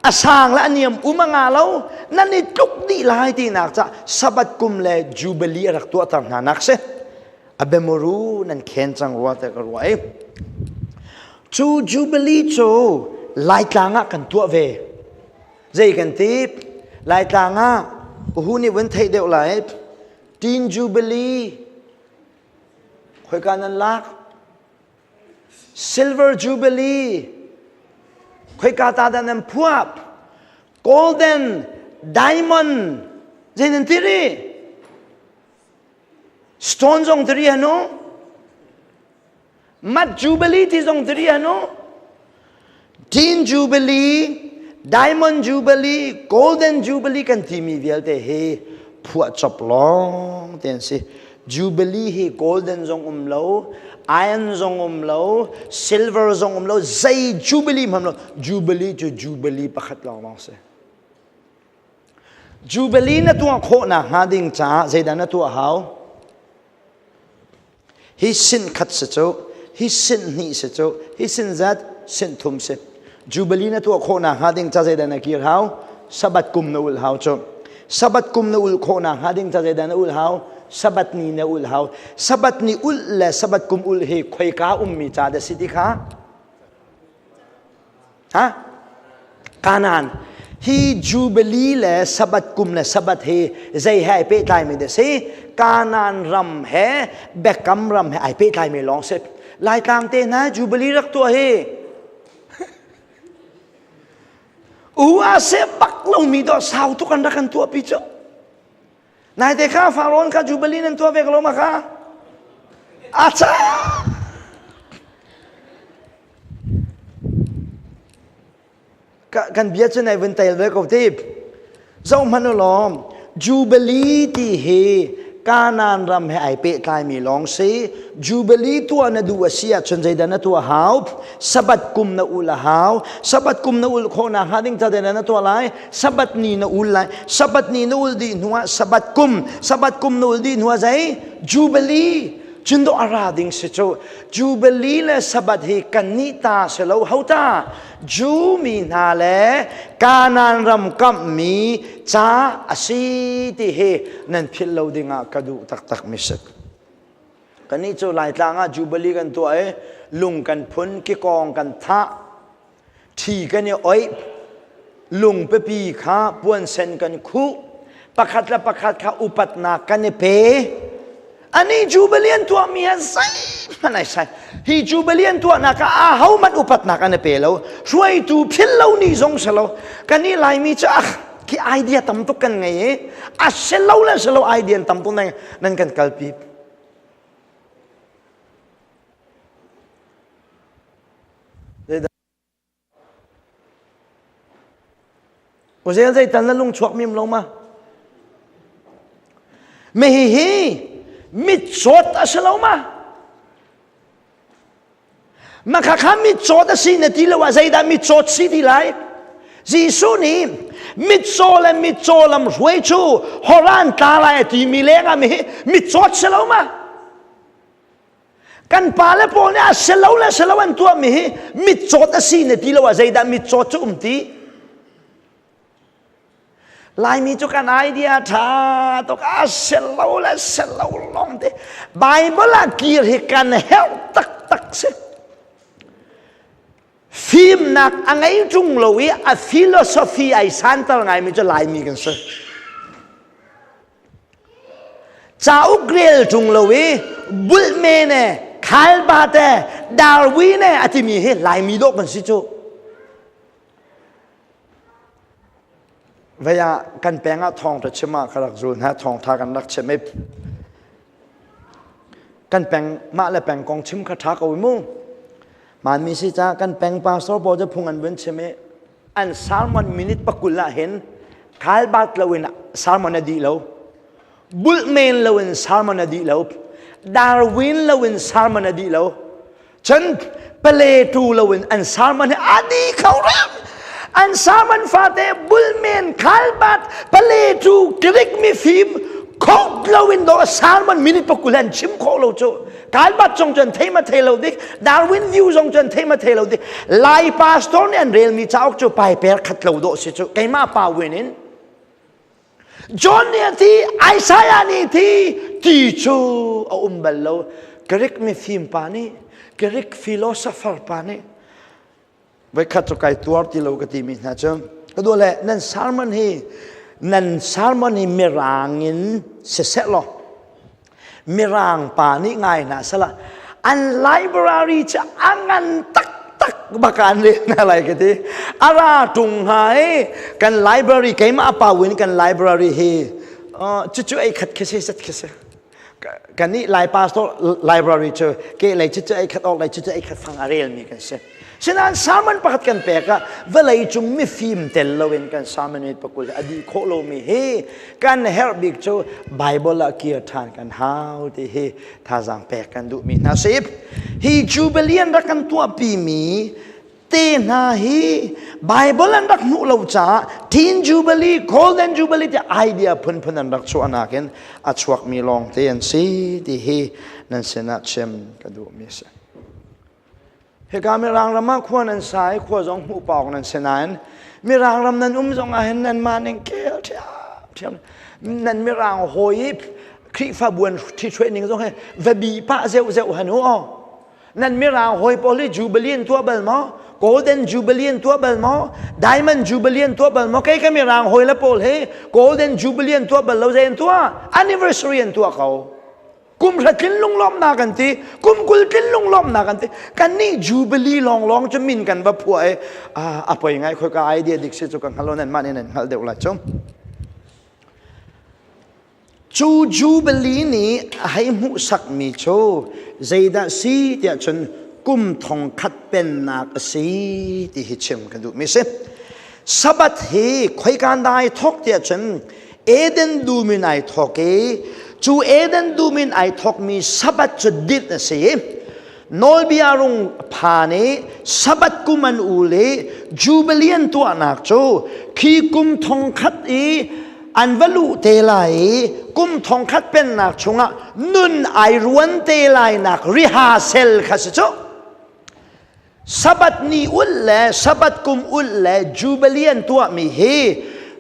a sang le a niam um a nga lo, nan i tluk dih lai tinak ca Sabbath kum le Jubilee a rak tuahter hna nak si. A biamuru nan khen cang rua te ka ruah i. Cu Jubilee cu Laitlang ah kan tuah ve. Zei kan ti? Laitlang ah uhu nih vun theih deuh lai. Teen Jubilee khoika nan lak? Silver Jubilee khoika ta dah nan phuah? Golden Diamond zei nan ti rih? Stone zong tiri hanu Mat Jubilee ti zong tiri hanu Teen Jubilee, Diamond Jubilee, Golden Jubilee kan timi vialte hi phuah cop lawng te an si. Jubilee hi golden zong um lo, iron zong um lo, silver zong um lo, zei Jubilee hmanh lo. Jubilee cu Jubilee pakhat lawng lawng si. Jubilee na tuah khawh nakhnga ding caah zeidah na tuah hau? Hi sin khat si cu, hi sin hnih si cu, hi sin zat sin thum si. Jubilee na tuah khawh nakhnga ding ca zeidah na kir hau? Sabbath kum na ulh hau cu. Sabbath kum na ulh khawh nakhnga ding ca zeidah na ulh hau? Sabbath ni na ulh hau. Sabbath ni ulh le Sabbath kum ulh hi khoika ummi ca dah si ti kha? Ha? Kanaan. Hi Jubilee le Sabbath kum le Sabbath hi zei he ai pehtlaimi dah si? Kanaan ram he Biakam ram he ai pehtlaimi lawng si. Laitlang te hna Jubilee rak tuah hi. U a se bak lomi dawh sau tuk an rak kan tuahpi cu. Naite kha Faraon kha Jubilee nan tuah ve ko lo ma kha? Acha! Kan bia cu nai vun tail ve ko ti. Zoh hmanh u law, Jubilee ti hi Kanaan ram he ai pehtlaimi lawng si. Jubilee tuah na duh a si ahcun zeidah na tuah hau? Sabbath kum na ul a hau. Sabbath kum na ul khawh nakhnga ding ca zeidah na tuah lai? Sabbath ni na ul lai. Sabbath ni na ul dih hnuah Sabbath kum. Sabbath kum na ul dih hnuah zei? Jubilee. Cun dawh a ra ding si cu. Jubilee le Sabbath hi kannih ta si lo ho ta Jew mi hna le Kanaan ram kamhmi ca a si ti hi nan philh lo dingah ka duh taktak mi si. Kannih cu Laitlang ah Jubilee kan tuah i lung kan phun, kikawng kan thah, ṭhi kan i oih, lung pipi kha puansen kan khuh, pakhat le pakhat kha upatnak kan i pe. Ani Jubilee an tuahmi ah zeihmanh ai sai. Hi Jubilee an tuahnak ah ahohmanh upatnak an i pe lo. Hruaitu philh lo ni zong si lo. Kan i Laimi cu ah khi idea tam tuk kan ngei i a si lo le si lo idea tam tuk nan kan kalpi. Uzel zeital na lung chuak mim lo ma? Me hi hi mitcawt a si lo ma? Ma kha kha mitcawt a si na ti lo ah zeidah mitcawt si ti lai? Jesuh nih mitcaw le mitcaw lam hruai cu horan tla lai a timi lengah mi hi mitcawt si lo ma? Kan pale pawl nih a si lo le si lo an tuahmi hi mitcawt a si na ti lo ah zeidah mitcawt cu um ti? Laimi cu kan idea ṭha tuk a si lo le si lo lawng te. Bible ah kir hi kan herh taktak si. Fimnak a ngei ṭung lo i a philosophy ai santer ngaimi cu Laimi kan si. Cauk rel ṭung lo i bulhme ne khalba te Darwin e a timi hi Laimi dawh kan si cu. Vei ah kan peng ah thawngṭha chim ah ka rak zul hna thawngṭha kan rak chim i kan peng mah le peng kong chim kha ṭha ko mu. Manmi si ca kan peng pastor pawl cu phung an vun chim i an sermon minute pakul ah hin khalbat loin sermon a dih lo bulh men loin sermon a dih lo Darwin loin sermon a dih lo cun Pale tu loin an sermon hi a di kho ram. An sermon fate bulmen khalbat pale tu Greek mifim khok loin do sermon minute pakul an chim kho lo cu. Kalbat zong cun thei ma thei lo dik Darwin view zong cun thei ma thei lo dik Lai pastor nih an relmi cauk cu pai per khat lo dawh si cu keimah pa win in John nih a thi Isaiah nih thi ti cu a um bal lo Greek mifim pa nih Greek philosopher pa nih voikhat cu kai tuar ti lo ka timi hna cu ka duh le nan sermon hi nan sermon hi mirang in siseh law mirang pa nih ngai hna sala an library cu a ngan taktak bak an rel hna lai ka ti ara tung hnga i kan library keimah pa win kan library hi cucu ei khat khi si set khi si kan nih Lai pastor library cu ke lei cu ei khat ok lei cu ei khat fang a relmi kan si. Sinain sermon pakhat kan pek ah vawlei cung mifim tel loin kan sermon mit pakul a dih khawh lomi hi kan herh bik cu Bible ah kir ṭhan kan hau ti hi thazaang pek kan duhmi hna si. Hi Jubilee an rak kan tuahpimi te hna hi Bible an rak hmuh lo caah Teen Jubilee, Golden Jubilee ti idea phunphun an rak chuahnak in a chuakmi lawng te an si ti hi nan sinah chim ka duhmi a si. Hika Mirang ram ah khua nan sa i khua zong hmuh pauk nan si nain Mirang ram nan um zong ah hin nan mah ning kel ṭhiamṭhiam nan Mirang hawi i Khrihfabu an ṭhithruai ning zong hi va bi pah zeuh zeuh han u aw. Nan mirang hawi pawl hi Jubilee an tuah bal maw? Golden Jubilee an tuah bal maw? Diamond Jubilee an tuah bal maw? Kei ka mirang hawi le pawl hi Golden Jubilee an tuah bal lo zei an tuah? Anniversary an tuah ko. Kum hra tlin lunglawmhnak an ti, kum 20 tlin lunglawmhnak an ti. Kan nih Jubilee lawnglawng cu min kan va phuah i a poi ngai khoi ka idea dik si cu ka hngal lo nan mah nih nan hngalh deuh lai cu. Cu Jubilee nih a hei hmuhsakmi cu zeidah si tiah cun kum 1000 pennak a si ti hi chim ka duhmi si. Sabbath hi khoikan dah ai thawk tiah cun Eden dum in ai thawk i cu Eden dum in ai thawkmi Sabbath cu dinh a si i nawlbia rung phan i Sabbath kum an ul i Jubilee an tuahnak cu khi kum 1000 i an va luh te lai i kum 1000 pennak chungah nun ai ruan te lai nak rehearsal kha si cu. Sabbath ni ulh le Sabbath kum ulh le Jubilee an tuahmi hi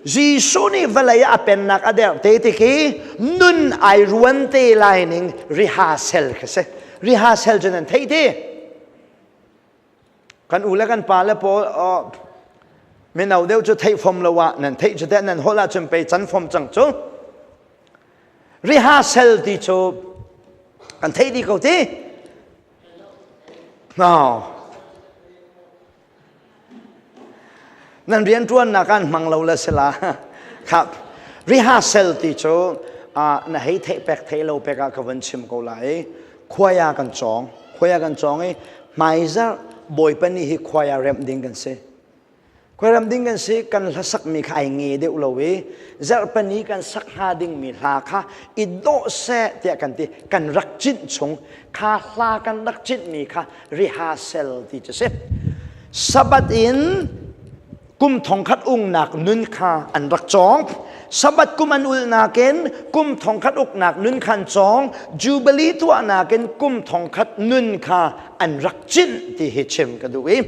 Jesuh nih vawlei ah a pennak a derh te tik i nun ai ruan te lai ning rehearsal kha si. Rehearsal cu nan theih ti. Kan u le kan pa le pawl mino deuh cu theih fom lo ah nan theih cu teh nan holh ahcun pei can fom cang cu. Rehearsal ti cu kan theih dih ko ti. No. Nan rianṭuannak an hmang lo le sila. Khap. Rehearsal ti cu na hei theih pek theih lo pek ah ka van chim ko lai. Khuaya kan cawng. Khuaya kan cawng i hmaizarh Bawipa nih hi khuaya remh ding kan si. Khuaram ding kan si kan hlasakmi kha ai nge deuh lo i zarhpani kan sak hnga dingmi hla kha i dawh seh tiah kan ti kan rak cinh chung kha hla kan rak cinhmi kha rehearsal ti cu si. Sabbath in kum 1000 ungnak nun kha an rak cawng. Sabbath kum an ulnak in kum 1000 uknak nun kha an cawng. Jubilee tuahnak in kum 1000 nun kha an rak cinh ti hi chim ka duh i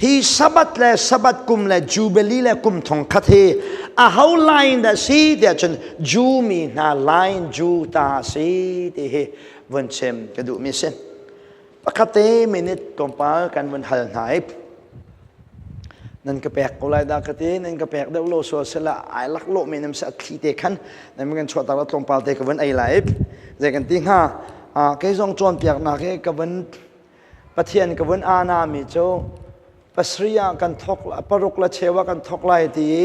hi Sabbath le Sabbath kum le Jubilee le kum 1000 hi a ho line dah si tiah cun Jew mi hna line Jew ta si ti hi vun chim ka duh mi si. Pakhat te minute tlawmpal kan vun hal hna i nan ka pek ko lai dah ka ti nan ka pek deuh lo sual sela ai lak lo mi nam se a thli te khan nan kan chuah tak tlawmpal te ka vun ei lai zei kan ti hnga kei zong cawnpiaknak hi ka vun Pathian ka vun ana mi cu pasarih ah kan thok paruk le cheu ah kan thok lai ti i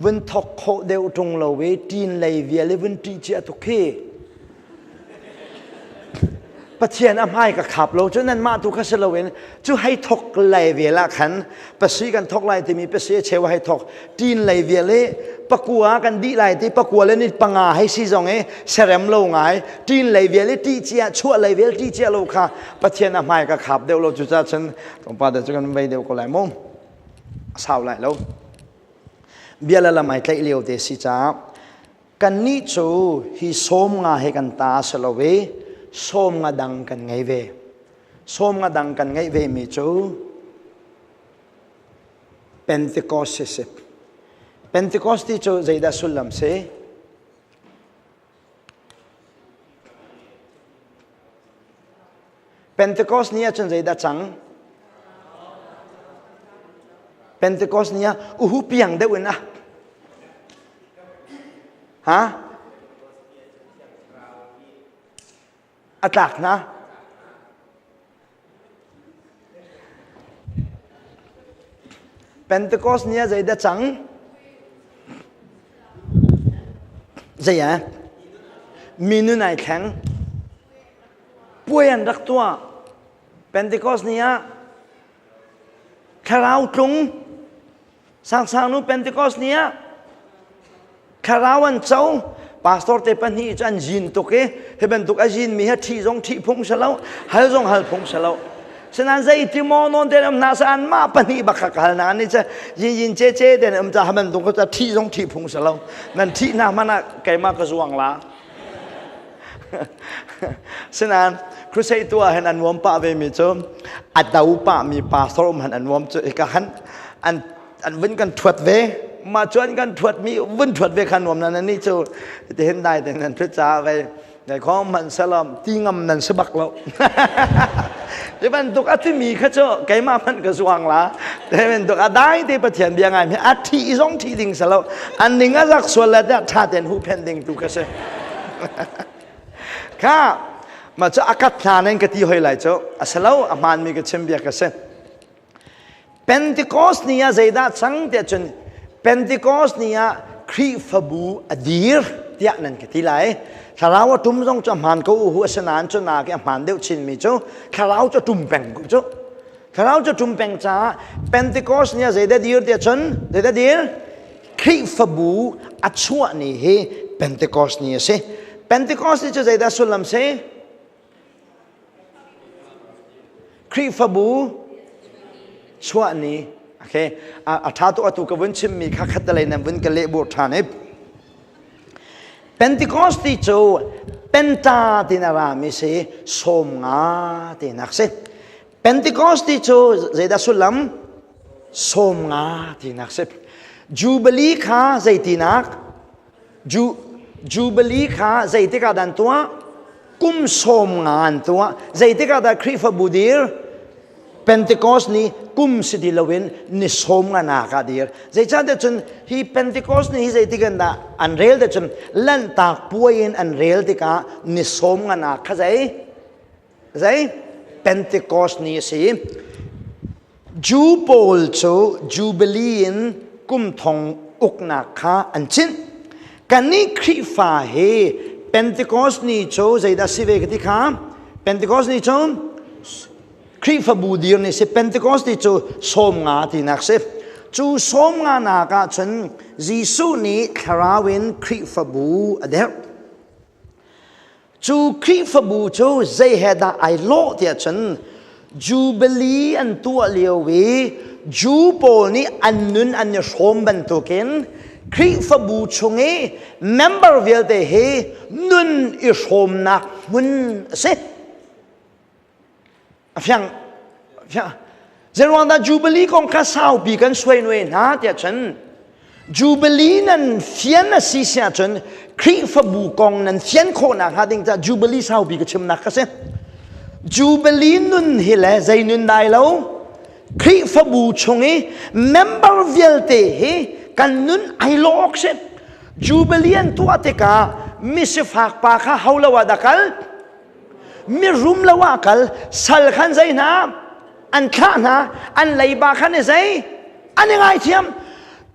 vun thok khawh deuh ṭung lo i ṭin lei vial i vun ṭih cia tuk khi. Pathian a hmai ka khap lo cu nanmah tu kha si loin cu hei thok lei vel ah khan pasi kan thok lai timi pasi a cheu hei thok ṭin lei vial i pakua kan dih lai ti pakua le ni panga hei si zong i serem lo ngai ṭin lei vial i ṭih cia chuah lei vial ṭih cia lo kha Pathian a hmai ka khap deuh lo cucaah cun tlawmpal te cu kan vei deuh ko lai mu sau lai lo bia le lam ai tlaih lio te si caah Kannih cu hi sawm nga he kan ta si lo i sawm nga dang kan ngei ve. Sawm nga dang kan ngeih ve mi cu Pentecost si. Pentecost ti cu zeidah sullam si? Pentecost ni ahcun zeidah cang? Pentecost ni ah uhu piang deuh in ah. Ha? A tlak hna. Pentecost ni ah zeidah cang? Zei ah? Minun ai thleng. Puai an rak tuah. Pentecost ni ah thlarau tlung Sangsang nu Pentecost ni ah thlarau an co. Pastor te pahnih cu an zin tuk i hi bantuk a zin mi hi ṭhih zong ṭhih phung si lo, hal zong hal phung si lo. Sinan zei ti maw non te um hna sa an mah pahnih bak kha ka hal na ni che yin yin che che den um cha haman tung ko cha ṭhih zong ṭhih phung si lo. Nan ṭhih na hmanh ah keimah ka zuang la. Sinain crusade tu ah hin an nuam pah ve mi cu a do pah mi pastor um han an nuam cu hika han an an vun kan thuat ve ma cu an kan thuat mi vun thuat ve kha nuam nan ni cu ti hin dai ten nan thut ca ve ngai khong man salam ti ngam nan si bak lo ti bantuk a timi kha cu keimah hmanh ka zuang la ti bantuk a dai te pathian bia ngai mi a thi zong thi ding salo an ning a zak sual le tha ten hu phen ding tu ka si kha ma cu a kat hna nen ka ti hoi lai cu a si lo a hmaan mi ka chim bia ka si Pentecost ni ah zeidah cang tiah cun Pentecost ni ah Khrihfabu a dir tiah nan ka ti lai. Thlarau a tum zong cu a hmaan ko u hu asinain cu nak i a hmaan deuh chinmi cu thlarau cu a tum peng ko cu. Thlarau cu tum peng caah Pentecost ni ah zeidah dir tiah cun zeidah dir? Khrihfabu a chuah ni hi Pentecost ni a si. Pentecost ni cu zeidah sullam si? Khrihfabu chuah ni okay a ṭha tuk atu ka vun chimmi kha khat lei nan vun ka leh bur ṭhan i Pentecost ti cu penta tin a rami si sawm nga tinak si Pentecost ti cu zeidah sullam sawm nga tinak si Jubilee kha zeitinak Ju, Jubilee kha zeitik ah dan tuah? Kum sawm nga an tuah. Zeitik ah dah Khrihfabu dir? Pentecost ni kum si ti loin ni sawm nga nak ah dir. Zeicahtiah cun hi Pentecost ni hi zeitik in dah an rel te cun Lanhtak puai in an rel tikah ni sawm nga nak kha zei? Zei? Pentecost ni a si. Jew pawl cu Jubilee in kum thong uknak kha an chinh. Kannih Khrihfa hi Pentecost ni cu zeidah si ve ka ti kha? Pentecost ni cu Khrihfabu dir ni si. Pentecost ni cu sawm nga tinak si. Cu sawm nga nak ah cun Jesuh nih thlarau in Khrihfabu a derh. Cu Khrihfabu cu zei he dah ai lawh tiah cun Jubilee an tuah lio i Jew pawl nih an nun an i hrawm bantukin Khrihfabu chung i member vialte hi nun i hrawmnak hmun a si. A fiang fiang Zeiruang dah Jubilee kong kha saupi kan suai nuai hna tiah cun Jubilee nan fian a si si ahcun Khrihfabu kong nan fian khawhnak hnga ding caah Jubilee saupi ka chimnak ka si. Jubilee nun hi le zei nun dai lo Khrihfabu chung i member vialte hi kan nun ai lawk si. Jubilee an tuah tikah misifak pa kha ho lo ah dah kal mirum lo ah kal sal khan zei hna an thlah hna an leiba khan i zei an i ngaithiam.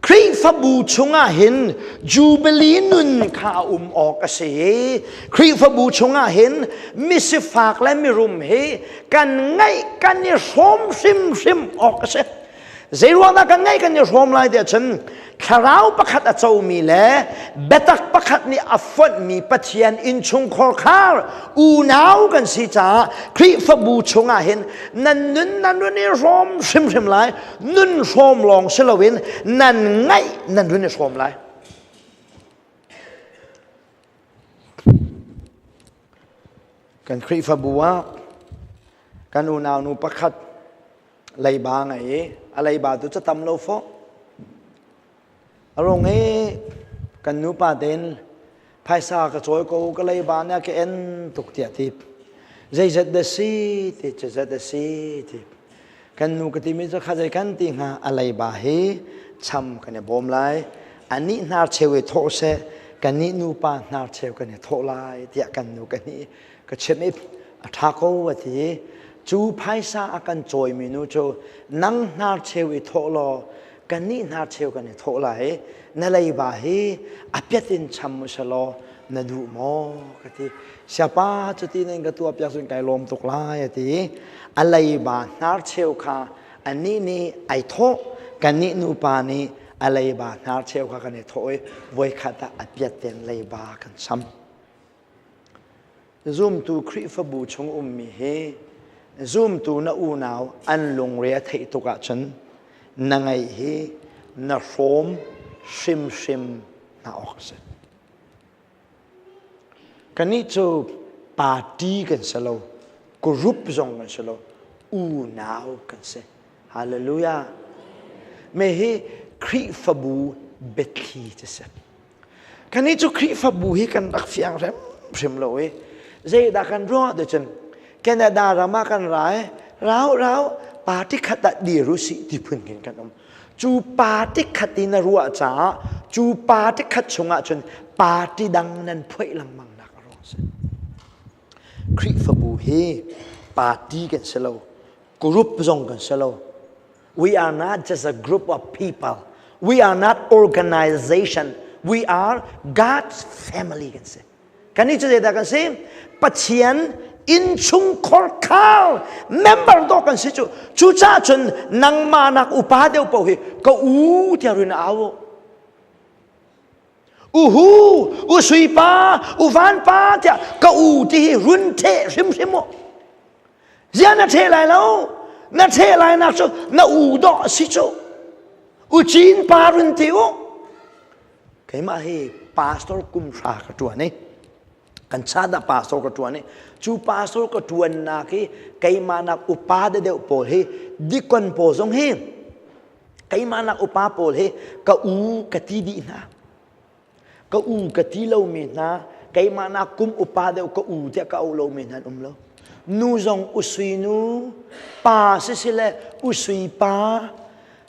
Khrihfabu chungah hin Jubilee nun kha a um awk a si. Khrihfabu chungah hin misifak le mirum hi kan ngaih kan i hrawm hrimhrim awk a si. Zeiruang dah kan ngaih kan i hrawm lai tiah cun thlarau pakhat a comi le biatak pakhat nih a fonhmi Pathian innchungkhar khar unau kan si caah Khrihfabu chungah hin nan nun nan run i hrawm hrimhrim lai. Nun hrawm lawng si loin nan ngaih nan run i hrawm lai. Kan Khrihfabu ah kan unau nu pakhat leiba ngei i a leiba tu cu tam lo fawh. A rung i kan nupa tein phaisa ka cawi ko ka leiba nih a ka en tuk tiah ti. Zeizat dah si ti cu zat a si ti. Kan nu ka timi cu kha zei kan ti hnga a leiba hi cham kan i bawm lai. Anih hnar cheu i thawh seh kannih nupa hnar cheu kan i thawh lai tiah kan nu ka nih ka chimh i a ṭha ko a ti. Cu phaisa a kan cawimi nu cu nang hnar cheu i thawh law kannih hnar cheu kan i thawh lai na leiba hi a piat in cham u selaw na duh maw ka ti. Siapa cuti nan ka tuah piak cun kai lawm tuk lai a ti. A leiba hnar cheu kha anih nih ai thawh kannih nupa nih a leiba hnar cheu kha kan i thawh i voikhat ah a piat ten leiba kan cham. Zumtu Khrihfabu chung ummi hi zumtu na unau an lungre a theih tuk ahcun na ngeih hi na hrawm hrimhrim hna awk a si. Kannih cu party kan si lo, group zong kan si lo, unau kan si. Hallelujah. Me hi Khrihfabu biathli cu si. Kannih cu Khrihfabu hi kan rak fiang hrimhrim lo i zeidah kan ruah ti cun Canada ram ah kan ra i rau rau party khat ah dir u sih ti phun khin kan um. Cu party khat i na ruah caah cu party khat chungah cun party dang nan phoih lengmang nak a ruang si. Khrihfabu hi party kan si lo, group zong kan si lo. We are not just a group of people. We are not organization. We are God's family kan si. Kan nih cu zeidah kan si? Pathian innchungkhar khar member dawh kan si cu. Cucaah cun nangmah nak upa deuh paoh hi ka u tiah rin au. Uhu, u sui pa, u van pa tiah ka u ti hi run theh hrimhrim u. Zia na theh lai lo. Na theh lai nak cu na u dawh a si cu. U cin pa run ti u. Keimah hi pastor kum hra ka ṭuan i kan chan ah pastor ka ṭuan i cu pastor ka ṭuannak hi keimah nak upa deuh pawl hi dikon pawl zong hi keimah nak upa pawl hi ka u ka ti dih hna ka u ka ti lomi hna keimah nak kum upa deuh ka u tiah ka auh lomi hna an um lo nu zong usui nu pa sisile usui pa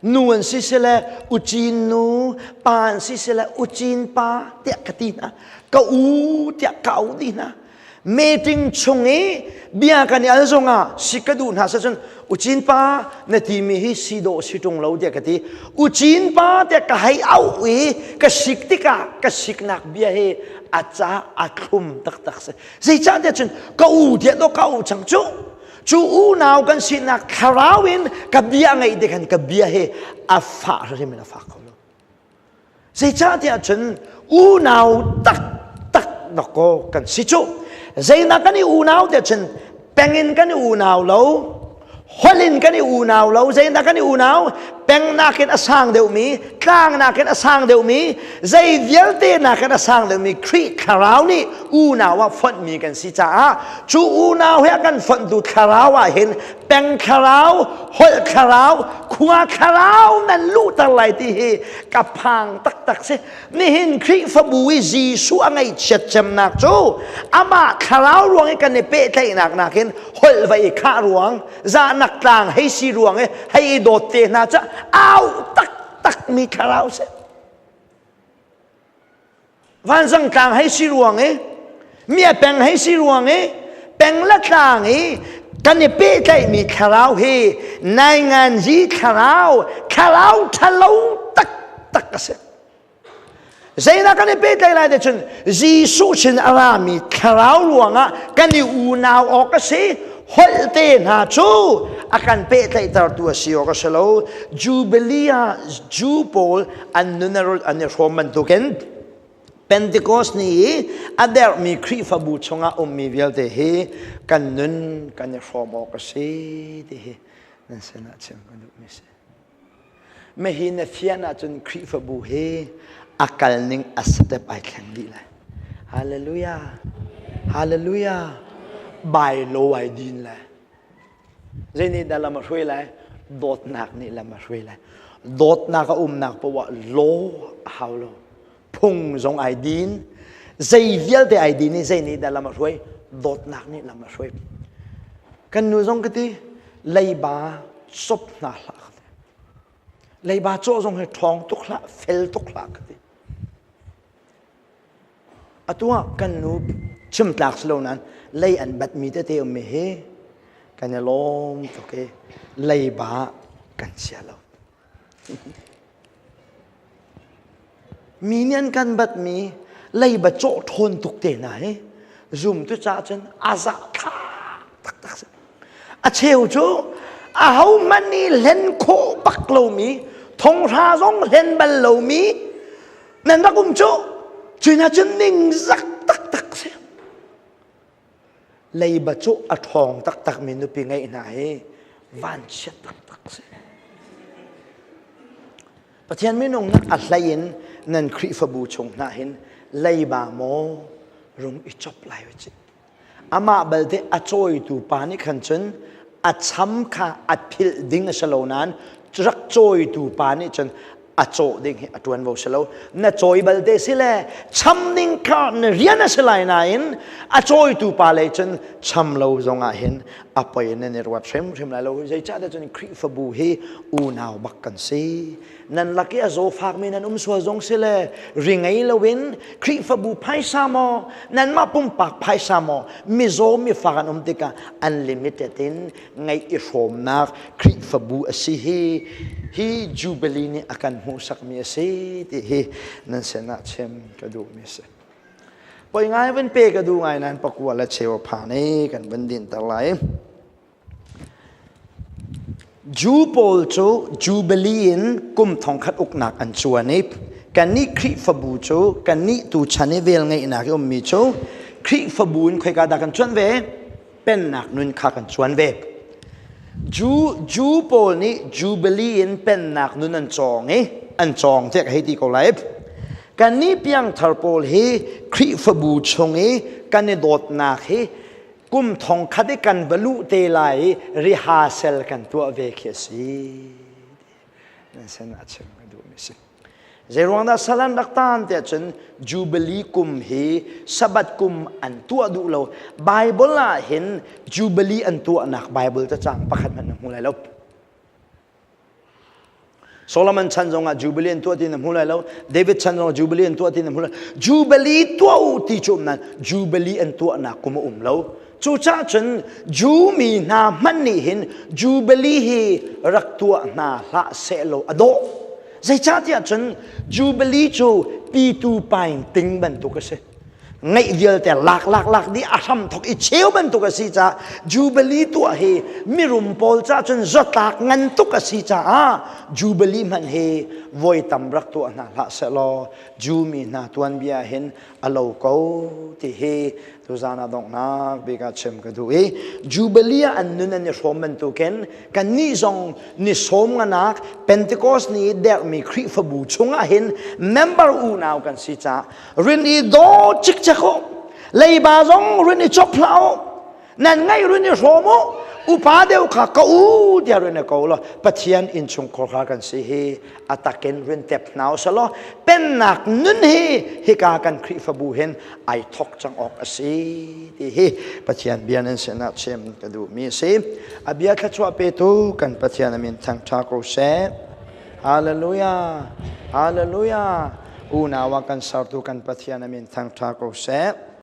nu an si sile ucin nu pa an si sile ucin pa tiah ka ti hna ka u tiah ka auh dih hna meeting chung i bia kan i al zongah si ka duh hna cun ucin pa na timi hi si dawh si ṭung lo tiah ka ti ucin pa tiah ka hei auh i ka sik tikah ka siknak bia hi a ca a thlum taktak si zeicah tiah cun ka u tiah dawh ka u cang cu cu unau kan sinak thlarau in ka bia ngaih tik han ka bia hi a fah hrim in a fak kho lo Zeicahtiah cun unau taktak dawkaw kan si cu. Zeinak kan i unau tiah cun pengin kan i unau lo, holh in kan i unau lo, zeinak kan i unau, peng nakin a sang deuhmi, tlang nakin a sang deuhmi, zei vialte nakin a sang deuhmi Khrih thlarau nih unau ah fonhmi kan si caah cu unau he a kan fonhtu thlarau ah hin peng thlarau, holh thlarau, khua thlarau nan luhter lai ti hi ka phang taktak si. Nihin Khrihfabu i Jesuh a ngaihchiat cemnak cu amah thlarau ruang i kan i pehtlaihnak nakin holh va i khah ruang, zahnak tlang hei si ruang i hei i dawt te hna cu au taktak mi thlarau si. Vanzang tlang hei si ruang i mia peng hei si ruang i peng le tlang i kan i pehtlaihmi thlarau hi nainganzi thlarau thlarau ṭhalo taktak. Taktak a si. Zeidah kan i pehtlaih lai te cun Jesuh sin a rami thlarau ruangah kan i unau awk a si. Holh te hna cu a kan pehtlaihtertu a si awk a si lo. Jubilee ah Jew pawl an nun an i hrawm bantukin Pentecost ni i a derhmi Khrihfabu chungah ummi vialte hi kan nun kan i hrawm awk a si ti hi nan sinah chim ka duhmi si. Mahi na fian ahcun Khrihfabu hi a kal ning a step ai thleng dih lai. Hallelujah. Hallelujah. Bai lo ai din lai. Zei nih dah lam a hruai lai? Dawtnak nih lam a hruai lai. Dawtnak a umnak poah law a hau lo. Phung zong ai din. Zei vialte ai din i zei nih dah lam a hruai? Dawtnak nih lam a hruai. Kan nu zong ka ti, leiba cop hna hlah ka ti. Leiba cawh zong hi ṭhawng tuk hlah, fel tuk hlah ka ti. Atu ah kan nu chim tlak si lo nain lei an batmi tete ummi hi kan i lawm tuk i leiba kan chia lo. Mi nih an kan batmi leiba cawh ṭhawn tuk te hna hi zumtu caah cun a zah thla taktak si. A cheu cu ahohmanh nih hlen khawh bak lomi, thonghra zong hlen bal lomi nan rak um cu. Cu hna cun ningzak taktak si. Leiba cu a ṭhawng taktakmi nupi ngeih hna hi vanchiat taktak si. Pathian minung nak a hlei in nan Khrihfabu chung hna hin leiba maw rung i chop lai u cih. Amah balte a cawitu pa nih khan cun a cham kha a philh ding a si lo nain rak cawitu pa nih cun a cawh ding hi a ṭuanvo si lo. Na cawi balte si le cham ding kha na rian a si lai nain a cawitu pa lei cun cham lo zong ah hin a poi nan i ruat hrimhrim lai lo. Zeicahtiah cun Khrihfabu hi unau bak kan si. Nan lak i a zawfakmi nan um sual zong si le ri ngei loin Khrihfabu phaisa maw nanmah pumpak phaisa maw mizaw mifak an um tikah unlimited in ngeih i hrawmnak Khrihfabu a si hi hi Jubilee nih a kan hmuhsakmi a si ti hi nan sinah chim ka duhmi a si. Poi ngai van pe ka duh ngai nan pakua le cheu phan i kan van dinter lai. Jew pawl cu Jubilee in kum thongkhat uknak an cuan i kannih Khrihfabu cu kannih tu chan i vel ngeihnak i ummi cu Khrihfabu in khoika dah kan cuan ve? Pennak nun kha kan cuan ve. Jew pawl nih Jubilee in pennak nun an cawng i an cawng tiah ka hei ti ko lai. Kannih piangthar pawl hi Khrihfabu chung i kan i dawtnak hi kum thong khat i kan va luh te lai i rehearsal kan tuah ve khi a si. Nan sin ah chim ka duhmi si. Zeiruang dah sal an rak taan tiah cun Jubilee kum hi Sabbath kum an tuah duh lo. Bible ah hin Jubilee an tuahnak Bible cacang pakhat hmanh na hmu lai lo. Solomon chan zongah Jubilee an tuah ti na hmu lai lo. David chan zongah Jubilee an tuah ti na hmu lai. Jubilee tuah u ti cu um nain Jubilee an tuahnak kum a um lo. Cucaah cun Jew mi hna hmanh nih hin Jubilee hi rak tuah hna hlah sehlaw a dawh. Zeicahtiah cun Jubilee cu pitu paing ting bantuk a si. Ngeih vialte lak lak lak dih a hram thok i cheu bantuk a si caah Jubilee tuah hi mirum pawl caah cun zatlak ngan tuk a si caah Jubilee hmanh hi voi tam rak tuah hna hlah sehlaw Jew mi hna tuanbia hin a lo ko ti hi tuzan ah donghnak bik ah chim ka duh i Jubilee ah an nun an i hrawm bantukin kannih zong ni sawm nganak Pentecost ni derhmi Khrihfabu chungah hin member unau kan si caah rin i daw cikcek u, leiba zong rin i chop hlah u, nan ngaih run i hrawm u, upa deuh kha ka u tiah run i ko law Pathian innchungkhar kha kan si hi a takin run tep hna u selaw pennak nun hi hika kan Khrihfabu hin ai thok cang awk a si ti hi Pathian bia nan sinah chim ka duhmi a si. A bia thluachuah petu kan Pathian a min thangṭha ko seh. Hallelujah. Hallelujah. Unau ah kan sertu kan Pathian a min thangṭha ko seh.